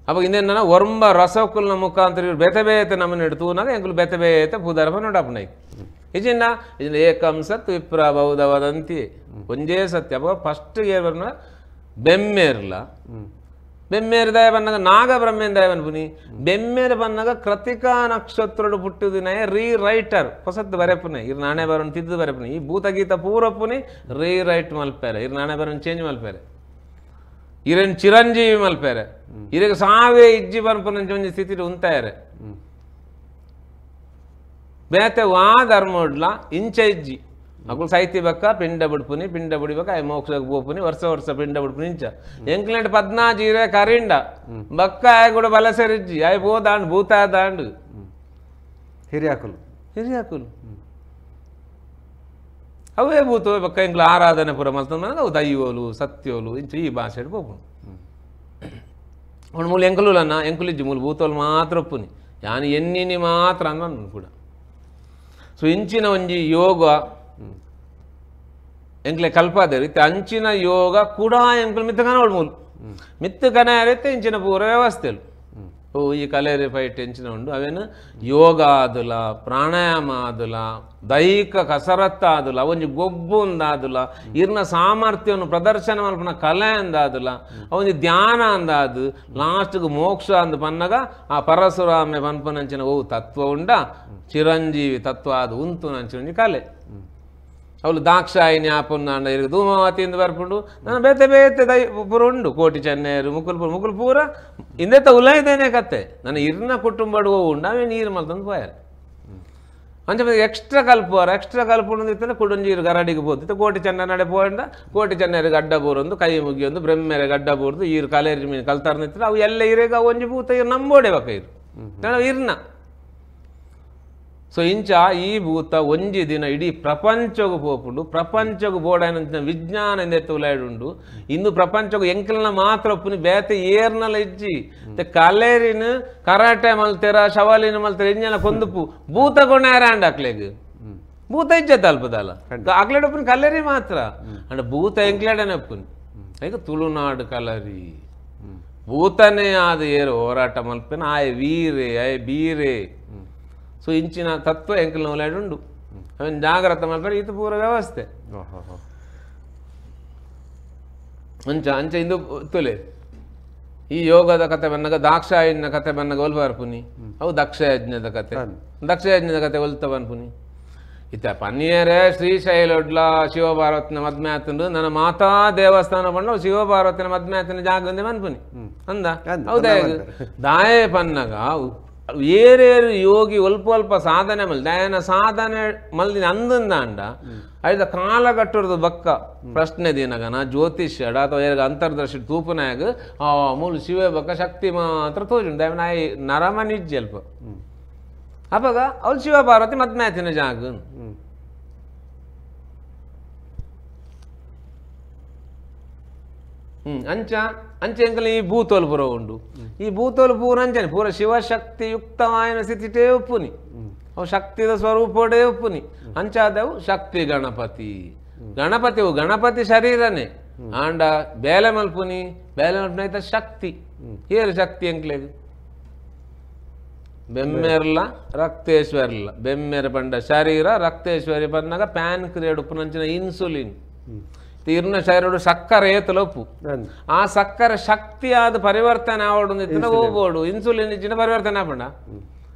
ಅವಾಗ ಇನ್ನೇನ ಒರ್ಂಬ ರಸಕುಲ್ನ ಮುಖಾಂತರ ಇವ್ರು ಬೇತೆ ಬೇತೆ ನಮ್ಮನ್ನ ಇಡ್ತೂನಾಗ ಎಂಕುಲು ಬೇತೆ ಬೇತೆ ಪೂದಾರಪ್ಪ ನೋಡಪ್ಪನ ಇಜಿನ್ನ ಇಜಿನ ಏಕಂ ಸತ್ ವಿಪ್ರ ಬೌಧವದಂತಿ ಒಂಜೇ ಸತ್ಯ. ಅವಾಗ ಫಸ್ಟ್ ಏರ್ನ ಬೆಮ್ಮೇರ್ಲ ಬೆಮ್ಮೇರು ದಯ ಬನ್ನಾಗ ನಾಗ ಬ್ರಹ್ಮೇನ್ ದಯ ಬನ್ಪುನಿ ಬೆಮ್ಮೇರು ಬನ್ನಾಗ ಕೃತಿಕಾ ನಕ್ಷತ್ರೋಡು ಪುಟ್ಟಿದಿನ ರೀ ರೈಟರ್ ಹೊಸತ್ತು ಬರೆಪುನೆ ಇರ್ ನಾಣೆ ಬರೋನ್ ತಿದ್ದು ಬರೆಪುನಿ ಈ ಭೂತಗೀತ ಪೂರಪುನಿ ರೀ ರೈಟ್ ಮಲ್ಪೇರೆ ಇರ್ ನಾಣೆ ಬರೋನ್ ಚೇಂಜ್ ಮಲ್ಪೇರೆ ಇರೇನು ಚಿರಂಜೀವಿ ಮಲ್ಪೇರೆ ಇರಗ ಸಾವೇ ಇಜ್ಜಿ ಬನ್ಪುನ ಒಂಜಿ ಸ್ಥಿತಿ ಉಂತಾಯರೆ ಬೇತೆ ವಾ ಧರ್ಮಡ್ಲ ಇಂಚ ಇಜ್ಜಿ ಅಕುಲು ಸಾಹಿತ್ಯ ಬಕ್ಕ ಪಿಂಡ ಬಿಡ್ಪುನಿ ಪಿಂಡ ಬಿಡಿಬೇಕ I ಮೋಕ್ಷಕ್ಕೆ ಬೋಪುನಿ ವರ್ಷ ವರ್ಷ ಪಿಂಡ ಬಿಡ್ಪುನಿ ಇಂಚ ಎಂಕ್ಲೆಂಟ್ ಪದ್ನಾಜಿ ಇರೇ ಕರಿಂಡ ಬಕ್ಕ ಆಯ್ ಕೂಡ ಬಲಸರಿಜ್ಜಿ ಆಯ್ ಬೋದಾಂಡ್ ಭೂತ ದಾಂಡು ಹಿರಿಯಾಕುಲು ಹಿರಿಯಾಕುಲು ಅವೇ ಭೂತವೇ ಬಕ್ಕ ಎಂಕ್ಲ ಆರಾಧನೆ ಪುರ ಮಲ್ತಂದ ಅವು ದೈವೋಲು ಸತ್ಯೋಲು ಇಂಚ ಈ ಭಾಷೆ ಪೋಪುನು ಅವ್ನು ಮೂಲ ಎಂಕುಲನ್ನ ಎಂಕುಲಿಜ್ಜಿ ಮೂಲ ಭೂತೋಲು ಮಾತ್ರ ಒಪ್ಪುನಿ ಯಾನು ಎನ್ನಿನಿ ಮಾತ್ರ ಅಂದ ಕೂಡ. ಸೊ ಇಂಚಿನ ಒಂಜಿ ಯೋಗ ಎಂಕ್ಲೆ ಕಲ್ಪಾದೇರಿ ಅಂಚಿನ ಯೋಗ ಕೂಡ ಎಂಕ್ಲು ಮಿತ್ತ ಕನವಳು ಮೂಲು ಮಿತ್ತು ಕನ ಇಂಚಿನ ಪೂರ ವ್ಯವಸ್ಥೆಲು ಓ ಈ ಕಲೇರಿ ಫೈಟ್ ಎಂಚಿನ ಉಂಡು ಅವೇನು ಯೋಗ ಆದುಲ ಪ್ರಾಣಾಯಾಮ ಆದುಲ ದೈಹಿಕ ಕಸರತ್ತು ಆದುಲ ಒಂಜಿ ಗೊಬ್ಬು ಒಂದಾದುಲ ಇರ್ನ ಸಾಮರ್ಥ್ಯವನ್ನು ಪ್ರದರ್ಶನ ಮಲ್ಪನ ಕಲೆ ಅಂದಾದುಲ ಅವೊಂಜಿ ಧ್ಯಾನ ಅಂದಾದು ಲಾಸ್ಟ್ಗೆ ಮೋಕ್ಷ ಅಂದು ಪನ್ನಗ ಆ ಪರಶುರಾಮೆ ಪನ್ಪನಂಚಿನ ಓ ತತ್ವ ಉಂಡ ಚಿರಂಜೀವಿ ತತ್ವ ಅದು ಉಂತು ನಂಚಿನ ಒಂಜಿ ಕಲೆ. ಅವಳು ದಾಕ್ಷಾಯಿನಿ ಆಪುಂದಾಂಡ ಇರು ಧೂಮಾವತಿಯಿಂದ ಬರ್ಪುಂಡು ನಾನು ಬೇತೆ ಬೇತೆ ದೈ ಪೂರ ಉಂಡು ಕೋಟಿ ಚೆನ್ನೇರು ಮುಕುಲ್ಪುರ ಮುಕುಲ್ ಪೂರ ಇಂದೆತ್ತ ಉಲೈದೇನೆ ಕತ್ತೆ ನನ್ನ ಇರ್ನ ಕುಟುಂಬಡು ಉಂಡು ಅವೇ ನೀರು ಮಲ್ತಂದು ಪೋಯಾರ ಅಂಚ ಎಕ್ಸ್ಟ್ರಾ ಕಲ್ಪುವಾರ ಎಕ್ಸ್ಟ್ರಾ ಕಲ್ಪುಂಡು ಇತ್ತಂದ್ರೆ ಕುಡಂಜೀರು ಗರಡಿಗೆ ಪೋತಿತ್ತು ಕೋಟಿ ಚೆನ್ನ ನಡೆ ಪೋಂಡ ಕೋಟಿ ಚೆನ್ನೇರಿಗೆ ಅಡ್ಡ ಬೋರೊಂದು ಕೈ ಮುಗಿಯೊಂದು ಬ್ರಹ್ಮೆರೆ ಗಡ್ಡ ಬೋರ್ದು ಈರು ಕಲೇರಿ ಮೀನು ಕಲ್ತಾರ ನಿಂತರೆ ಅವು ಎಲ್ಲ ಇರೇಗ ಒಂಜಿ ಭೂತ ಇರು ನಂಬೋಡೆ ಬಕ ಇರು ಇರ್ನ. ಸೊ ಇಂಚ ಈ ಭೂತ ಒಂಜಿ ದಿನ ಇಡೀ ಪ್ರಪಂಚಗೂ ಪೋಪುಂಡು ಪ್ರಪಂಚಗೂ ಬೋಡಾಯನ ವಿಜ್ಞಾನ ಎಂದೆತ್ತುಲಾಯ್ಡುಂಡು ಇಂದು ಪ್ರಪಂಚಗೂ ಎಂಕಲ್ನ ಮಾತ್ರ ಒಪ್ಪುನಿ ಬೇತೆ ಏರ್ನಲ ಇಜ್ಜಿ ಕಲೇರಿನ ಕರಾಟೆ ಮಲ್ತೆರ ಶವಾಲಿನ ಮಲ್ತೆರ ಇಂಜನ ಕೊಂದುಪು ಭೂತ ಕೊಣಾರ ಅಂಡ ಅಕ್ಲೆಗ್ ಭೂತ ಇಜ್ಜತ್ತ ಅಲ್ಪದಲ್ಲ ಅಕ್ಲೆಡ್ ಒಪ್ಪುನಿ ಕಲೇರಿ ಮಾತ್ರ ಅಂಡ ಭೂತ ಎಂಕ್ಲೆಡನೆ ಒಪ್ಪುನಿ ಈಗ ತುಳುನಾಡು ಕಲರಿ ಭೂತನೇ ಆದ ಏರು ಹೋರಾಟ ಮಲ್ಪೆನ ಆಯ್ ವೀರೆ ಆಯ್ ಬೀರೆ. ಸೊ ಇಂಚಿನ ತತ್ವ ಎಂಕಲ್ ಉಂಡು ಅವನ್ ಜಾಗ್ರತೆ ಮಲ್ಪರೆ ಇದು ಪೂರ ವ್ಯವಸ್ಥೆ ಅಂಚ ಅಂಚ ಇಂದು ತುಲೆ ಈ ಯೋಗದ ಕತೆ ಬನ್ನಾಗ ದಾಕ್ಷಾಯಜ್ಞ ಕತೆ ಬನ್ನಾಗ ಒಲ್ಬಾರ್ ಪುನಿ ಅವು ದಕ್ಷಯಜ್ಞದ ಕತೆ ದಕ್ಷಯಜ್ಞದ ಕತೆ ಒಲ್ತ ಪುನಿ ಇತ್ತ ಪನ್ನಿಯರೇ ಶ್ರೀಶೈಲೊಡ್ಲ ಶಿವಭಾರತ್ನ ಮದ್ಮೆ ಆತಂಡು ನನ್ನ ಮಾತಾ ದೇವಸ್ಥಾನ ಬಂಡು ಶಿವಭಾರತಿನ ಮದ್ಮೆ ಆತನ ಜಾಗಂದೆ ಮನ್ಪುನಿ ಅಂದ ಹೌದಾ ದಾಯೆ ಪನ್ನಾಗ ಏರೇರು ಯೋಗಿ ಅಲ್ಪ ಅಲ್ಪ ಸಾಧನೆ ಮಲ್ ದಯನ ಸಾಧನೆ ಮಲ್ದಿನ ಅಂದಂದಾಂಡ ಐದ ಕಾಲಗಟ್ಟುರ್ದು ಬಕ್ಕ ಪ್ರಶ್ನೆ ದಿನಗನ ಜ್ಯೋತಿಷ್ಯಡ ಅಥವಾ ಏರ್ಗ ಅಂತರ್ದರ್ಶಿ ತೂಪನಾಗ ಆ ಮೂಲ ಶಿವ ಬಕ್ಕ ಶಕ್ತಿ ಮಾತ್ರ ತೋಜುಂಡು ದಯನ ಆಯ್ ನರಮನಿಜ್ಜಿ ಅಲ್ಪ ಅವಾಗ ಅವಳು ಶಿವ ಪಾರ್ವತಿ ಮದ್ಮೆ ಜಾಗ ಅಂಚ ಅಂಚೆ ಎಂಕಲ್ ಈ ಭೂತೋಲು ಪೂರ ಉಂಡು ಈ ಭೂತೋಲು ಪೂರ ಅಂಚನೆ ಪೂರ ಶಿವಶಕ್ತಿಯುಕ್ತವಾಯನ ಸ್ಥಿತಿಟೇ ಉಪ್ಪುನಿ. ಅವು ಶಕ್ತಿದ ಸ್ವರೂಪೋಡೇ ಉಪ್ಪುನಿ ಅಂಚಾದವು ಶಕ್ತಿ ಗಣಪತಿ ಗಣಪತಿ ಗಣಪತಿ ಶರೀರನೇ ಆಂಡ ಬೇಲೆ ಮಲ್ಪುನಿ ಬೇಲೆ ಮಲ್ಪುನಿ ಆಯ್ತ ಶಕ್ತಿ ಏರು ಶಕ್ತಿ ಎಂಕ್ಲೇದು ಬೆಮ್ಮೆರ್ಲ ರಕ್ತೇಶ್ವರ್ಲ ಬೆಮ್ಮೆರ ಪಂಡ ಶರೀರ ರಕ್ತೇಶ್ವರಿ ಪನ್ನಾಗ ಪ್ಯಾನ್ ಕ್ರಿಯೇಡ್ ಉಪ್ಪುನಂಚಿನ ಇನ್ಸುಲಿನ್ ಇರ್ನ ಶರೀರ ಸಕ್ಕರೆ ಏತಲೊಪ್ಪು ಆ ಸಕ್ಕರೆ ಶಕ್ತಿ ಆದ ಪರಿವರ್ತನೆ ಆವಡು ಹೋಗ್ಬೋಡು ಇನ್ಸುಲಿನ್ ಇಚ್ಚಿನ ಪರಿವರ್ತನೆ ಆಪಂಡ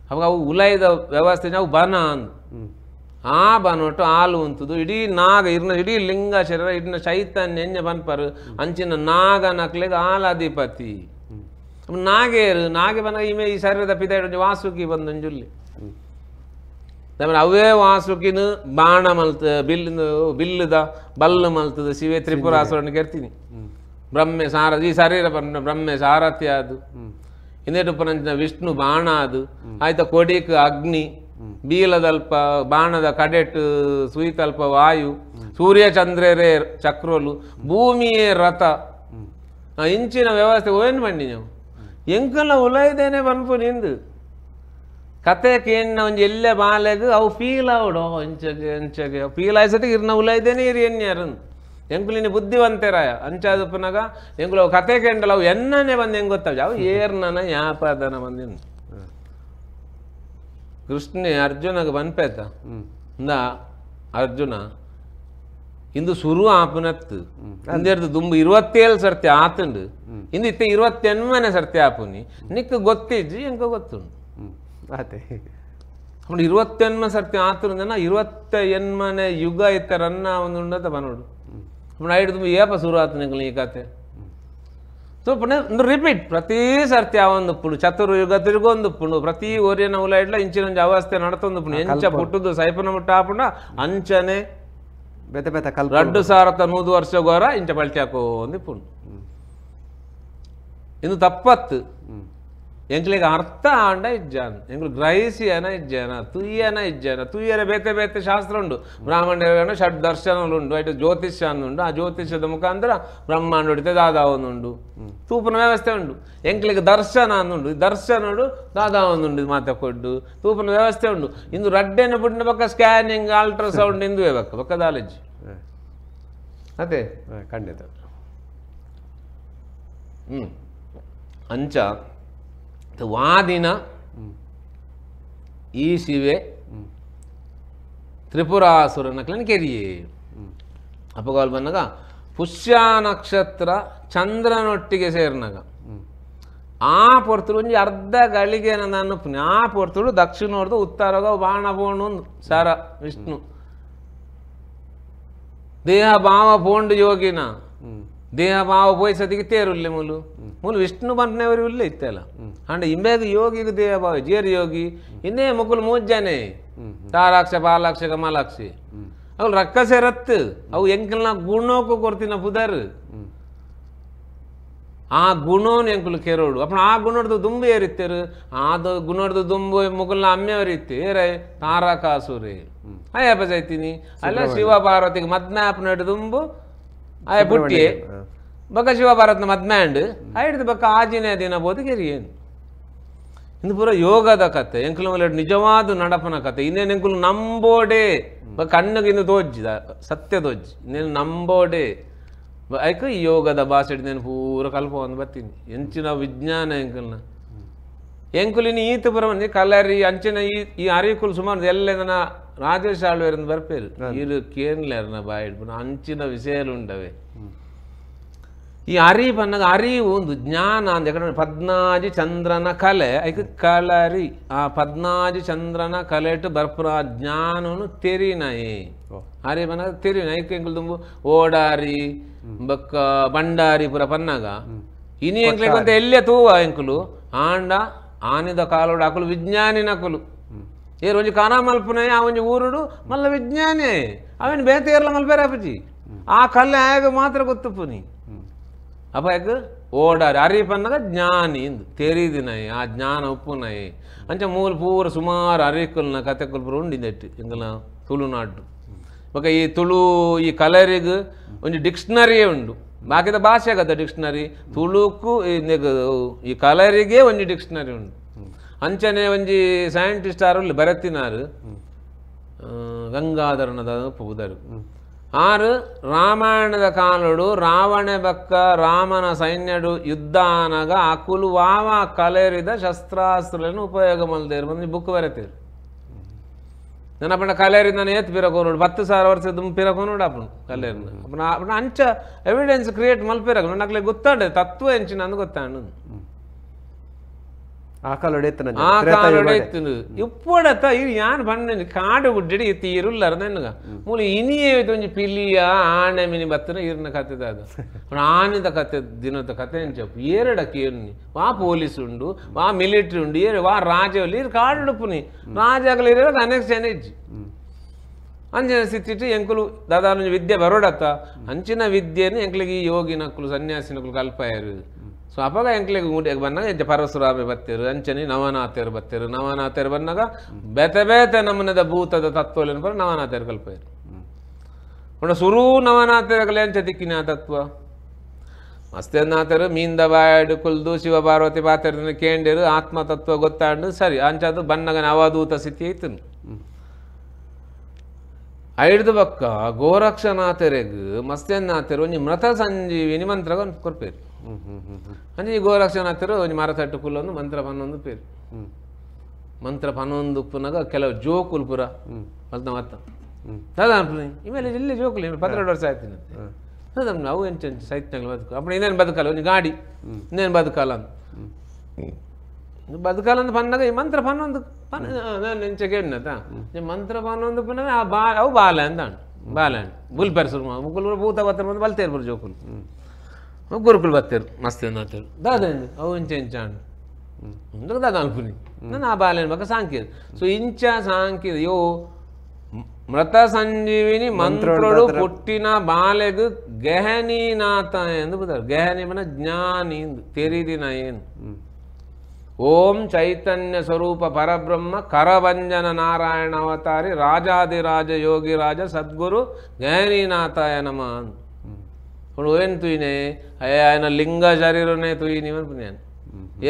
ಅವಾಗ ಅವು ಉಲೈದ ವ್ಯವಸ್ಥೆ ಅವು ಬನ ಅಂದು ಆ ಬನೊಟ್ಟು ಹಾಲು ಉಂತುದು ಇಡೀ ನಾಗ ಇರ್ನ ಇಡೀ ಲಿಂಗ ಶರೀರ ಇಡ್ನ ಚೈತನ್ಯ ಎಂಜ ಬನ್ಪರು ಅಂಚಿನ ನಾಗ ನಕ್ಲೆಗ್ ಆಲಾಧಿಪತಿ ನಾಗೇರು ನಾಗೆ ಬನ ಈಮೆ ಈ ಶರೀರದ ಪಿದ ವಾಸುಕಿ ಬಂದೊಂಜುಲ್ಲಿ ಅವೇ ವಾಸುಕಿನ ಬಾಣ ಮಲ್ತ ಬಿಲ್ ಬಿಲ್ಲುದ ಬಲ್ಲು ಮಲ್ತದ ಶಿವೆ ತ್ರಿಪುರಾಸುರನ್ನು ಕೆರ್ತೀನಿ ಬ್ರಹ್ಮೆ ಸಾರ ಈ ಶರೀರ ಬಂದ ಬ್ರಹ್ಮೆ ಸಾರಥ್ಯ ಅದು ಹಿಂದೆಟುಪ್ಪನಂಚಿನ ವಿಷ್ಣು ಬಾಣ ಅದು ಆಯ್ತ ಕೊಡಿಕ್ ಅಗ್ನಿ ಬೀಲದಲ್ಪ ಬಾಣದ ಕಡೆಟ್ ಸುಯಿತಲ್ಪ ವಾಯು ಸೂರ್ಯ ಚಂದ್ರರೇ ಚಕ್ರೋಲು ಭೂಮಿಯೇ ರಥ ಇಂಚಿನ ವ್ಯವಸ್ಥೆ ಏನು ಬಂಡಿ ನೀವು ಎಂಕಲ್ಲ ಉಲೈದೇನೆ ಬನ್ಪು ನಿಂದು ಕತೆ ಕೇಣ್ಣ ಒಂಜಿ ಎಲ್ಲೆ ಬಾಲೆಗ್ ಅವು ಫೀಲ್ ಆವಡು ಅಂಚಗೆ ಅಂಚಗೆ ಫೀಲ್ ಆಯ್ಸತಿ ಇರ್ನ ಉಲೈದೇನೆ ಇರಿ ಎನ್ಯಾರು ಎಂಕುಲಿನಿ ಬುದ್ಧಿವಂತೆರಾಯ ಅಂಚಾದಪ್ಪನಾಗ ಎಂಕುಲು ಅವು ಕತೆ ಕೇಂಡಲ್ಲ ಅವು ಎನ್ನನೆ ಬಂದು ಹೆಂಗೆ ಗೊತ್ತಾವ ಅವು ಏರ್ನನ ಯಾಪದನ ಬಂದಿನ ಕೃಷ್ಣೆ ಅರ್ಜುನಗೆ ಬನ್ಪೇತ ಇಂದ ಅರ್ಜುನ ಇಂದು ಸುರು ಆಪುನತ್ತು ಇಂದೆರ್ದು ದುಂಬು 27 ಸರ್ತಿ ಆತುಂಡು ಇಂದು ಇತ್ತೆ 28ನೇ ಸರ್ತಿ ಆಪುನಿ ನಿಕ್ ಗೊತ್ತಿಜ್ಜಿ ಎಂಕ ಗೊತ್ತುಂಡು ಅದೇ ಅప్పుడు 28 ಸರ್ತಿ ಆತುಂದನ 28ನೇ ಯುಗ ಇತ್ತ ರನ್ನ ಒಂದು ಉಂಡತ ಬನೋಡು ಅప్పుడు ಐದು ದುಂಬು ಏಪ ಸುರು ಆತು ನಿಂಕಲ್ ಈ ಕತೆ ಸೊ ರಿಪೀಟ್ ಪ್ರತಿ ಸರ್ತಿ ಆ ಒಂದು ಪುಡು ಚತುರ್ಯುಗ ತಿರುಗೊಂದು ಪುಡು ಪ್ರತಿ ಓರಿಯನ ಉಲ ಇಡ್ಲ ಇಂಚಿನ ಒಂಜಿ ಅವಸ್ಥೆ ನಡತೊಂದು ಪುಡು ಎಂಚ ಪುಟ್ಟುದು ಸೈಪನ ಮುಟ್ಟ ಆಪುಂಡ ಅಂಚನೆ ಬೇತೆ ಬೇತೆ ಕಲ್ಪ 2100 ವರ್ಷ ಗೋರ ಇಂಚ ಪಲ್ಟಿ ಹಾಕೋ ಒಂದು ಪುಂಡು ಇನ್ನು ತಪ್ಪತ್ತು ಎಂಕ್ಲಿಗೆ ಅರ್ಥ ಆಂಡ ಇಜ್ಜಾನ್ ಎಂಕ್ಲು ಗ್ರಹಿಸಿಯನ ಇಜ್ಜಾನ ತುಯ್ಯನ ಇಜ್ಜಾನ ತುಯ್ಯರ ಬೇತೆ ಬೇತೆ ಶಾಸ್ತ್ರ ಉಂಡು ಬ್ರಾಹ್ಮಣ್ಯರ ಷಡ್ ದರ್ಶನಗಳು ಉಂಡು ಐಟು ಜ್ಯೋತಿಷ್ಯ ಉಂಡು ಆ ಜ್ಯೋತಿಷ್ಯದ ಮುಖಾಂತರ ಬ್ರಹ್ಮಾಂಡ ಹೊಡಿತೆ ದಾದಾವೊಂದುಂಡು ತೂಪನ ವ್ಯವಸ್ಥೆ ಉಂಡು ಎಂಕ್ಲಿಗೆ ದರ್ಶನ ಅಂದುಂಡು ದರ್ಶನಡು ದಾದಾವೊಂದುಂಡು ಮಾತೆ ಕೊಡ್ಡು ತೂಪನ ವ್ಯವಸ್ಥೆ ಉಂಡು ಇಂದು ರಡ್ಡೆನ ಬುಡ್ನ ಪಕ್ಕ ಸ್ಕ್ಯಾನಿಂಗ್ ಅಲ್ಟ್ರಾಸೌಂಡ್ ಇಂದುವೆ ಬಕ್ಕ ಬಕ್ಕದಾಲಜ್ಜಿ ಅದೇ ಖಂಡಿತ ಅಂಚ ವಾದಿನ ಈ ಶಿವೆ ತ್ರಿಪುರಾಸುರನ ಕೆರಿಯೇ ಅಪಗಾಲ್ ಬಂದಾಗ ಪುಷ್ಯ ನಕ್ಷತ್ರ ಚಂದ್ರನೊಟ್ಟಿಗೆ ಸೇರಿನಾಗ ಆ ಪೊರ್ತುಡು ಒಂಜಿ ಅರ್ಧ ಗಳಿಗೆ ನಾನು ಆ ಪೊರ್ತುಡು ದಕ್ಷಿಣೋರ್ದು ಉತ್ತರಗ ಬಾಣ ಪೋಣು ಸರ ವಿಷ್ಣು ದೇಹ ಭಾವ ಪೋಂಡು ಯೋಗಿನ ದೇಹ ಭಾವ ಪೋಯ್ಸದಿಗೆ ತೇರುಲ್ಲೆ ಮೂಲು ಮೂಲು ವಿಷ್ಣು ಬಂತನವರು ಉಲ್ಲೆ ಇತ್ತಲ್ಲ ಅಂಡ ಇಂಬೇಗ ಯೋಗಿಗೆ ದೇಹ ಭಾವ ಜೇರು ಯೋಗಿ ಇನ್ನೇ ಮುಕುಲ್ ಮೂಜ್ಜಾನೆ ತಾರಾಕ್ಷ ಪಾಲಾಕ್ಷ ಕಮಲಾಕ್ಷಿ ಅವು ರಕ್ಕಸೆ ರತ್ತು ಅವು ಎಂಕಲ್ನ ಗುಣೋಕು ಕೊರ್ತಿನ ಪುದರ್ ಆ ಗುಣೋನ್ ಎಂಕುಲು ಕೆರೋಡು ಅಪ್ಪ ಆ ಗುಣೋಡ್ದು ದುಂಬು ಏರಿತ್ತೇರು ಆದ ಗುಣೋಡ್ದು ದುಂಬು ಮುಗುಲ್ನ ಅಮ್ಮೆಯವರು ಇತ್ತು ಏರೇ ತಾರಕಾಸುರೆ ಅಯ್ಯಪ್ಪ ಜೈತೀನಿ ಅಲ್ಲ ಶಿವ ಪಾರ್ವತಿಗೆ ಮದ್ನಾಪನ ದುಂಬು ಆಯ ಪುಟ್ಟಿ ಬಕ್ಕ ಶಿವ ಭಾರತ್ನ ಮದ್ಮ್ಯಾಂಡ್ ಆಯ್ತು ಬಕ್ಕ ಆಜಿನೇ ದಿನ ಬೋದು ಕೆರಿಯೇನು ಇಂದು ಪೂರ ಯೋಗದ ಕತೆ ಎಂಕುಲು ಮೇಲೆ ನಿಜವಾದ ನಡಪನ ಕತೆ ಇನ್ನೇನು ಎಂಕುಲು ನಂಬೋಡೆ ಬಕ್ಕ ಕಣ್ಣಿಗೆ ಇಂದು ತೋಜ್ಜಿದ ಸತ್ಯ ತೋಜ್ಜಿ ಇನ್ನೇನು ನಂಬೋಡೆ ಐಕ ಈ ಯೋಗದ ಭಾಷೆ నేను ಪೂರ ಕಲ್ಪ ಬರ್ತೀನಿ ಎಂಚಿನ ವಿಜ್ಞಾನ ಎಂಕಲ್ನ ಎಂಕುಲಿನ ಈತ ಪುರ ಬಂದು ಕಲರಿ ಅಂಚಿನ ಈ ಈ ಅರಿಕುಲು ಸುಮಾರು ಎಲ್ಲ ನನ್ನ ರಾಜೇಶ್ ಆಳ್ವೇರಿಂದ ಬರ್ಪೇರು ಇರು ಕೇನ್ಲೇರ್ನ ಬಾಯಿಡ್ಪುನ ಅಂಚಿನ ವಿಷಯలు ಉಂಡವೆ ಈ ಅರಿ ಬನ್ನಾಗ ಅರಿವು ಒಂದು ಜ್ಞಾನ ಅಂದ ಯಾಕಂದ್ರೆ ಪದ್ನಾಜಿ ಚಂದ್ರನ ಕಲೆ ಐಕ ಕಲರಿ ಆ ಪದ್ನಾಜಿ ಚಂದ್ರನ ಕಲೆಟು ಬರ್ಪುರ ಆ ಜ್ಞಾನನು ತೆರಿನಾಯಿ ಅರಿ ಬನ್ನಾಗ ತೆರಿನ ಐಕ ಎಂಕುಲು ದುಂಬು ಓಡಾರಿ ಬಕ್ಕ ಬಂಡಾರಿ ಪುರ ಪನ್ನಾಗ ಇನಿ ಎಂಕ್ಲೆಗ್ ಅಂತ ಎಲ್ಲೇ ತೂವ ಎಂಕುಲು ಆಂಡ ಆನಿದ ಕಾಲೋಡು ಅಕುಲು ವಿಜ್ಞಾನಿನಕುಲು ಏರು ಒಂಜಿ ಕಾನ ಮಲ್ಪುನ ಆ ಒಂಜಿ ಊರುಡು ಮಲ್ಲ ವಿಜ್ಞಾನಿ ಅವೇನು ಬೇತೆ ಏರ್ಲ ಮಲ್ಪೇರ ಅಪ್ಪಜಿ ಆ ಕಲ್ಲೆ ಆಗ ಮಾತ್ರ ಗೊತ್ತುಪ್ಪುನಿ ಅಪ್ಪ ಯಾಕ ಓಡಾರಿ ಅರಿಪನ್ನಾಗ ಜ್ಞಾನಿ ಇಂದು ತೆರಿದಿನಾಯಿ ಆ ಜ್ಞಾನ ಉಪ್ಪುನಾಯಿ ಅಂಚ ಮೂಲ ಪೂರ ಸುಮಾರು ಅರಿಕುಲ್ನ ಕತೆಕುಲ್ ಪೂರ ಉಂಡಿದೆಟ್ಟು ಎಂಕಲ್ನ ತುಳುನಾಡು ಬೊಕ ಈ ತುಳು ಈ ಕಲರಿಗ್ ಒಂಜಿ ಡಿಕ್ಷನರಿಯೇ ಉಂಡು ಬಾಕಿದ ಭಾಷೆ ಆಗತ್ತ ಡಿಕ್ಷನರಿ ತುಳುಕು ಈ ಕಲರಿಗೆ ಒಂಜಿ ಡಿಕ್ಷನರಿ ಉಂಡು. ಅಂಚನೆ ಒಂಜಿ ಸೈಂಟಿಸ್ಟ್ ಆರು ಬರತ್ತಿನಾರು ಗಂಗಾಧರನದ ಪುದರು ಆರು ರಾಮಾಯಣದ ಕಾಲಡು ರಾವಣ ಬಕ್ಕ ರಾಮನ ಸೈನ್ಯಡು ಯುದ್ಧ ಆನಗ ಅಕುಲು ವಾವ ಕಲೆರಿದ ಶಸ್ತ್ರಾಸ್ತ್ರಗಳನ್ನು ಉಪಯೋಗ ಮಲ್ದೇರು ಬಂದು ಬುಕ್ ಬರತ್ತೀರು. ನನ್ನ ಪಂಡ ಕಲೇರಿ ನಾನು ಏತ್ ಪಿರಕೋನುಡು 10,000 ವರ್ಷದ ಪಿರಕೋನುಡು ಅಪ್ಪನು ಕಲೇರಿನ ಅಪ್ಪನ ಅಪ್ಪನ ಅಂಚ ಎವಿಡೆನ್ಸ್ ಕ್ರಿಯೇಟ್ ಮಲ್ಪಿರಕ ನಕ್ಲೆ ಗೊತ್ತಾಂಡೆ ತತ್ವ ಎಂಚಿನ ಅಂದು ಗೊತ್ತಾಂಡು ಇಪ್ಪಡತ್ತ ಇದು ಯಾನ್ ಬಣ್ಣ ಕಾಡು ಗುಡ್ಡಿ ತೀರುಲ್ಲರ ನೆನ್ನುಗ ಮೂಲ ಇನಿಯೇ ಒಂಜಿ ಪಿಲಿಯ ಆಣೆ ಮಿನಿ ಬತ್ತನ ಇರ್ನ ಕತೆ ಅದು ಆನೆದ ಕತೆ ದಿನದ ಕತೆ ಎಂಚಪ್ಪು ಏರಡಕ್ಕೆ ಏರ್ನಿ ವಾ ಪೊಲೀಸ್ ಉಂಡು ವಾ ಮಿಲಿಟರಿ ಉಂಡು ಏರು ವಾ ರಾಜ ಇರು ಕಾಡು ಉಡುಪುನಿ ರಾಜಾಗಲಿ ಇರೋ ಕನೆಕ್ಷನ್ ಇಜ್ಜಿ ಅಂಚಿನ ಸ್ಥಿತಿ ಎಂಕುಲು ದಾದಾನು ವಿದ್ಯೆ ಬರೋಡತ್ತ ಅಂಚಿನ ವಿದ್ಯೆಯನ್ನು ಎಂಕ್ಲಿಗೆ ಈ ಯೋಗಿನಕ್ಕಲು ಸನ್ಯಾಸಿನಕ್ಕಲು ಕಲ್ಪಾಯರು. ಸೊ ಅಪಗ ಎಂಕ್ಲಿಗೆ ಗುಂಡಿಗೆ ಬಂದಾಗ ಎಂಚ ಪರಶುರಾಮೆ ಬತ್ತೇರು ಅಂಚನೆ ನವನಾಥರು ಬತ್ತೇರು ನವನಾಥರು ಬಂದಾಗ ಬೇತೆ ಬೇತೆ ನಮೂನೆದ ಭೂತದ ತತ್ವಗಳನ್ನು ಬರೋ ನವನಾಥರು ಕಲ್ಪಾಯರು. ಸುರೂ ನವನಾಥರ ಎಂಚ ದಿಕ್ಕಿನ ತತ್ವ ಮಸ್ತೇನಾಥರು ಮೀಂದ ಬಾಯಡು ಕುಲ್ದು ಶಿವ ಪಾರ್ವತಿ ಪಾತ್ರ ಕೇಂಡಿರು ಆತ್ಮತತ್ವ ಗೊತ್ತಾಂಡು ಸರಿ ಅಂಚದು ಬನ್ನಗನ ಅವಧೂತ ಸ್ಥಿತಿ ಐತು. ಐಡ್ದು ಬಕ್ಕ ಗೋರಕ್ಷನಾಥರೆಗ್ ಮಸ್ತ್ಯನಾಥರು ಒಂಜಿ ಮೃತ ಸಂಜೀವಿನಿ ಮಂತ್ರ ಕೊರ್ಪೇರು. ಅಂಚೆ ಈ ಗೋರಕ್ಷನಾಥರು ಒಂಜಿ ಮರ ತಟ್ಟು ಕುಲ್ಲೊಂದು ಮಂತ್ರ ಪನ್ನೊಂದು ಪೇರು ಮಂತ್ರ ಪನ್ನೊಂದು ಉಪ್ಪುನಾಗ ಕೆಲವು ಜೋಕುಲು ಪುರ ಮಲ್ತ ಮತ್ತ ದಾದಾ ಇಮೇಲೆ ಇಲ್ಲಿ ಜೋಕುಲು 12 ವರ್ಷ ಆಯ್ತು ದಾದಾ ಅವು ಎಂಚ ಎಂಚ ಸೈತ್ಯಗಳು ಬದುಕು ಅప్పుడు ಇನ್ನೇನು ಬದುಕಲ್ಲ ಒಂಜಿ ಗಾಡಿ ಇನ್ನೇನು ಬದುಕಲ್ಲ ಅಂತ ಬದುಕಲ್ಲ ಅಂತ ಪನ್ನಾಗ ಈ ಮಂತ್ರ ಪನ್ನೊಂದು ನಾನು ಎಂಚ ಕೇಳಿನತ ಮಂತ್ರ ಪನ್ನೊಂದು ಪುನಃ ಆ ಬಾ ಅವು ಬಾಲೆ ಅಂತ ಬಾಲೆ ಬುಲ್ಪೆರ್ ಸುರು ಮುಕುಲು ಭೂತ ಬತ್ತರ ಬಂದು ಬಲ್ತೇರು ಬರು ಜೋಕುಲು ಗುರುಕುಲು ಬತ್ತೇರು ಮಸ್ತ್ ಅಂತಾರೆ ದಾದ ಅವು ಇಂಚ ಇಂಚ ಅಣ್ಣ ದಾದ ಅನ್ಪುನಿ ನಾನು ಆ ಬಾಲೆ ಬಕ್ಕ ಸಾಂಕಿದ. ಸೊ ಇಂಚ ಸಾಂಕಿದ ಯೋ ಮೃತ ಸಂಜೀವಿನಿ ಮಂತ್ರಡು ಪುಟ್ಟಿನ ಬಾಲೆಗು ಗಹನಿನಾಥ ಎಂದು ಬುದಾರು. ಗಹನಿ ಮನ ಜ್ಞಾನಿ ತೆರಿದಿನ ಏನು ಓಂ ಚೈತನ್ಯ ಸ್ವರೂಪ ಪರಬ್ರಹ್ಮ ಕರವಂಜನ ನಾರಾಯಣ ಅವತಾರಿ ರಾಜಾದಿರಾಜ ಯೋಗಿರಾಜ ಸದ್ಗುರು ಗಹನಿನಾಥಾಯ ನಮಃ. ಏನು ತುಯಿನೆ ఆయన ಲಿಂಗ ಶರೀರನೇ ತುಯಿನಿ ಅನ್ಪುನ್ಯಾನು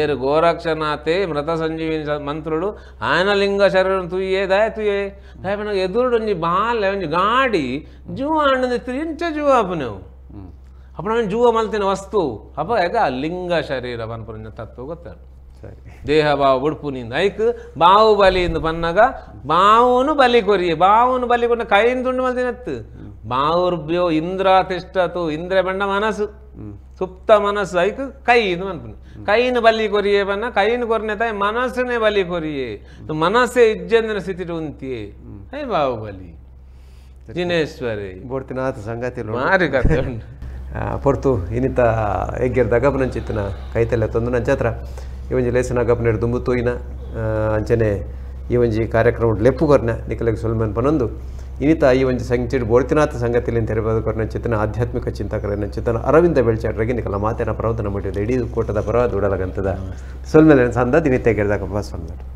ಏರು ಗೋರಕ್ಷನಾಥೆ ಮೃತ ಸಂಜೀವಿನಿ ಮಂತ್ರುడు ఆయన ಲಿಂಗ ಶರೀరం ತುಯ್ಯೇ ದಯ ತುಯ್ಯೇ ದಯ ಎದುರುಡು ಒಂಜಿ ಬಾಲೆ ಒಂಜಿ ಗಾಡಿ ಜೂವ ಅಣ್ಣದ ಇಂಚ ಜೂವ ಅಪ್ಪನೆವು ಅಪ್ಪನ ಜೂವ ಮಲ್ತಿನ ವಸ್ತು ಅಪ್ಪ ಯಾಕ ಲಿಂಗ ಶರೀರ ಪನ್ಪುನ ತತ್ವ ಗೊತ್ತಾಡು. ದೇಹ ಭಾವ ಉಡುಪುನಿಂದ ಐಕ್ ಬಾಹುಬಲಿ ಎಂದು ಪನ್ನಾಗ ಬಾವುನು ಬಲಿ ಕೊರಿಯೆ ಬಾವುನು ಬಲಿ ಕೊನ್ನ ಕೈಯಿಂದ ತುಂಡು ಮಲ್ತಿನತ್ತು ಬಾಹುರ್ಭ್ಯೋ ಇಂದ್ರ ತಿಷ್ಟತು ಇಂದ್ರ ಬಣ್ಣ ಮನಸ್ಸು ಸುಪ್ತ ಮನಸ್ಸು ಐಕ್ ಕೈ ಇದು ಅನ್ಪುನಿ ಕೈನು ಬಲಿ ಕೊರಿಯೆ ಬಣ್ಣ ಕೈನು ಕೊರನೆ ತಾಯಿ ಮನಸ್ಸನ್ನೇ ಬಲಿ ಕೊರಿಯೆ ಮನಸ್ಸೇ ಇಜ್ಜಂದಿನ ಸ್ಥಿತಿ ಉಂತಿಯೇ I Bahubali ಜಿನೇಶ್ವರಿ ಬೋಡ್ತಿನಾಥ ಸಂಗತಿ ಮಾರಿ ಕತೆ ಪೊರ್ತು ಇನ್ನಿತ ಎಗ್ಗೆರ್ ದಗಪನಂಚಿತ್ತಿನ ಕೈತಲ್ಲ ತಂದು ನಂಚತ್ರ ಈ ಒಂಜಿ ಲೇಸನ ಗಪನೇರು ದುಂಬು ತೂಯಿನ ಅಂಚನೆ ಈ ಒಂಜಿ ಕಾರ್ಯಕ್ರಮ ಲೆಪ್ಪು ಕೊರ್ನ ನಿಕಲೆಗ್ ಸೊಲ್ಮನ್ ಪನೊಂದು ಇನ್ನಿತ ಈ ಒಂಜಿ ಸಂಚಿಡ್ ಬೋಡ್ತಿನಾಥ ಸಂಗತಿಲಿಂದ ತೆರಬಾದ ಕೊರ್ನ ಚಿತ್ತನ ಆಧ್ಯಾತ್ಮಿಕ ಚಿಂತಕರನ್ನ ಚಿತ್ತನ ಅರವಿಂದ ಬೆಳ್ಚಾಡ್ರಿಗೆ ನಿಕಲ ಮಾತೇನ ಪ್ರವಚನ ಮಾಡಿದ ಇಡೀ ಕೂಟದ ಪರವಾದ ಉಡಲಗಂತದ ಸೊಲ್ಮೇಲೆ ಸಂದ ದಿನಿತೆ ಗೆರ್ದಾಕಪ್ಪ ಸೊಲ್ಮೇಲೆ.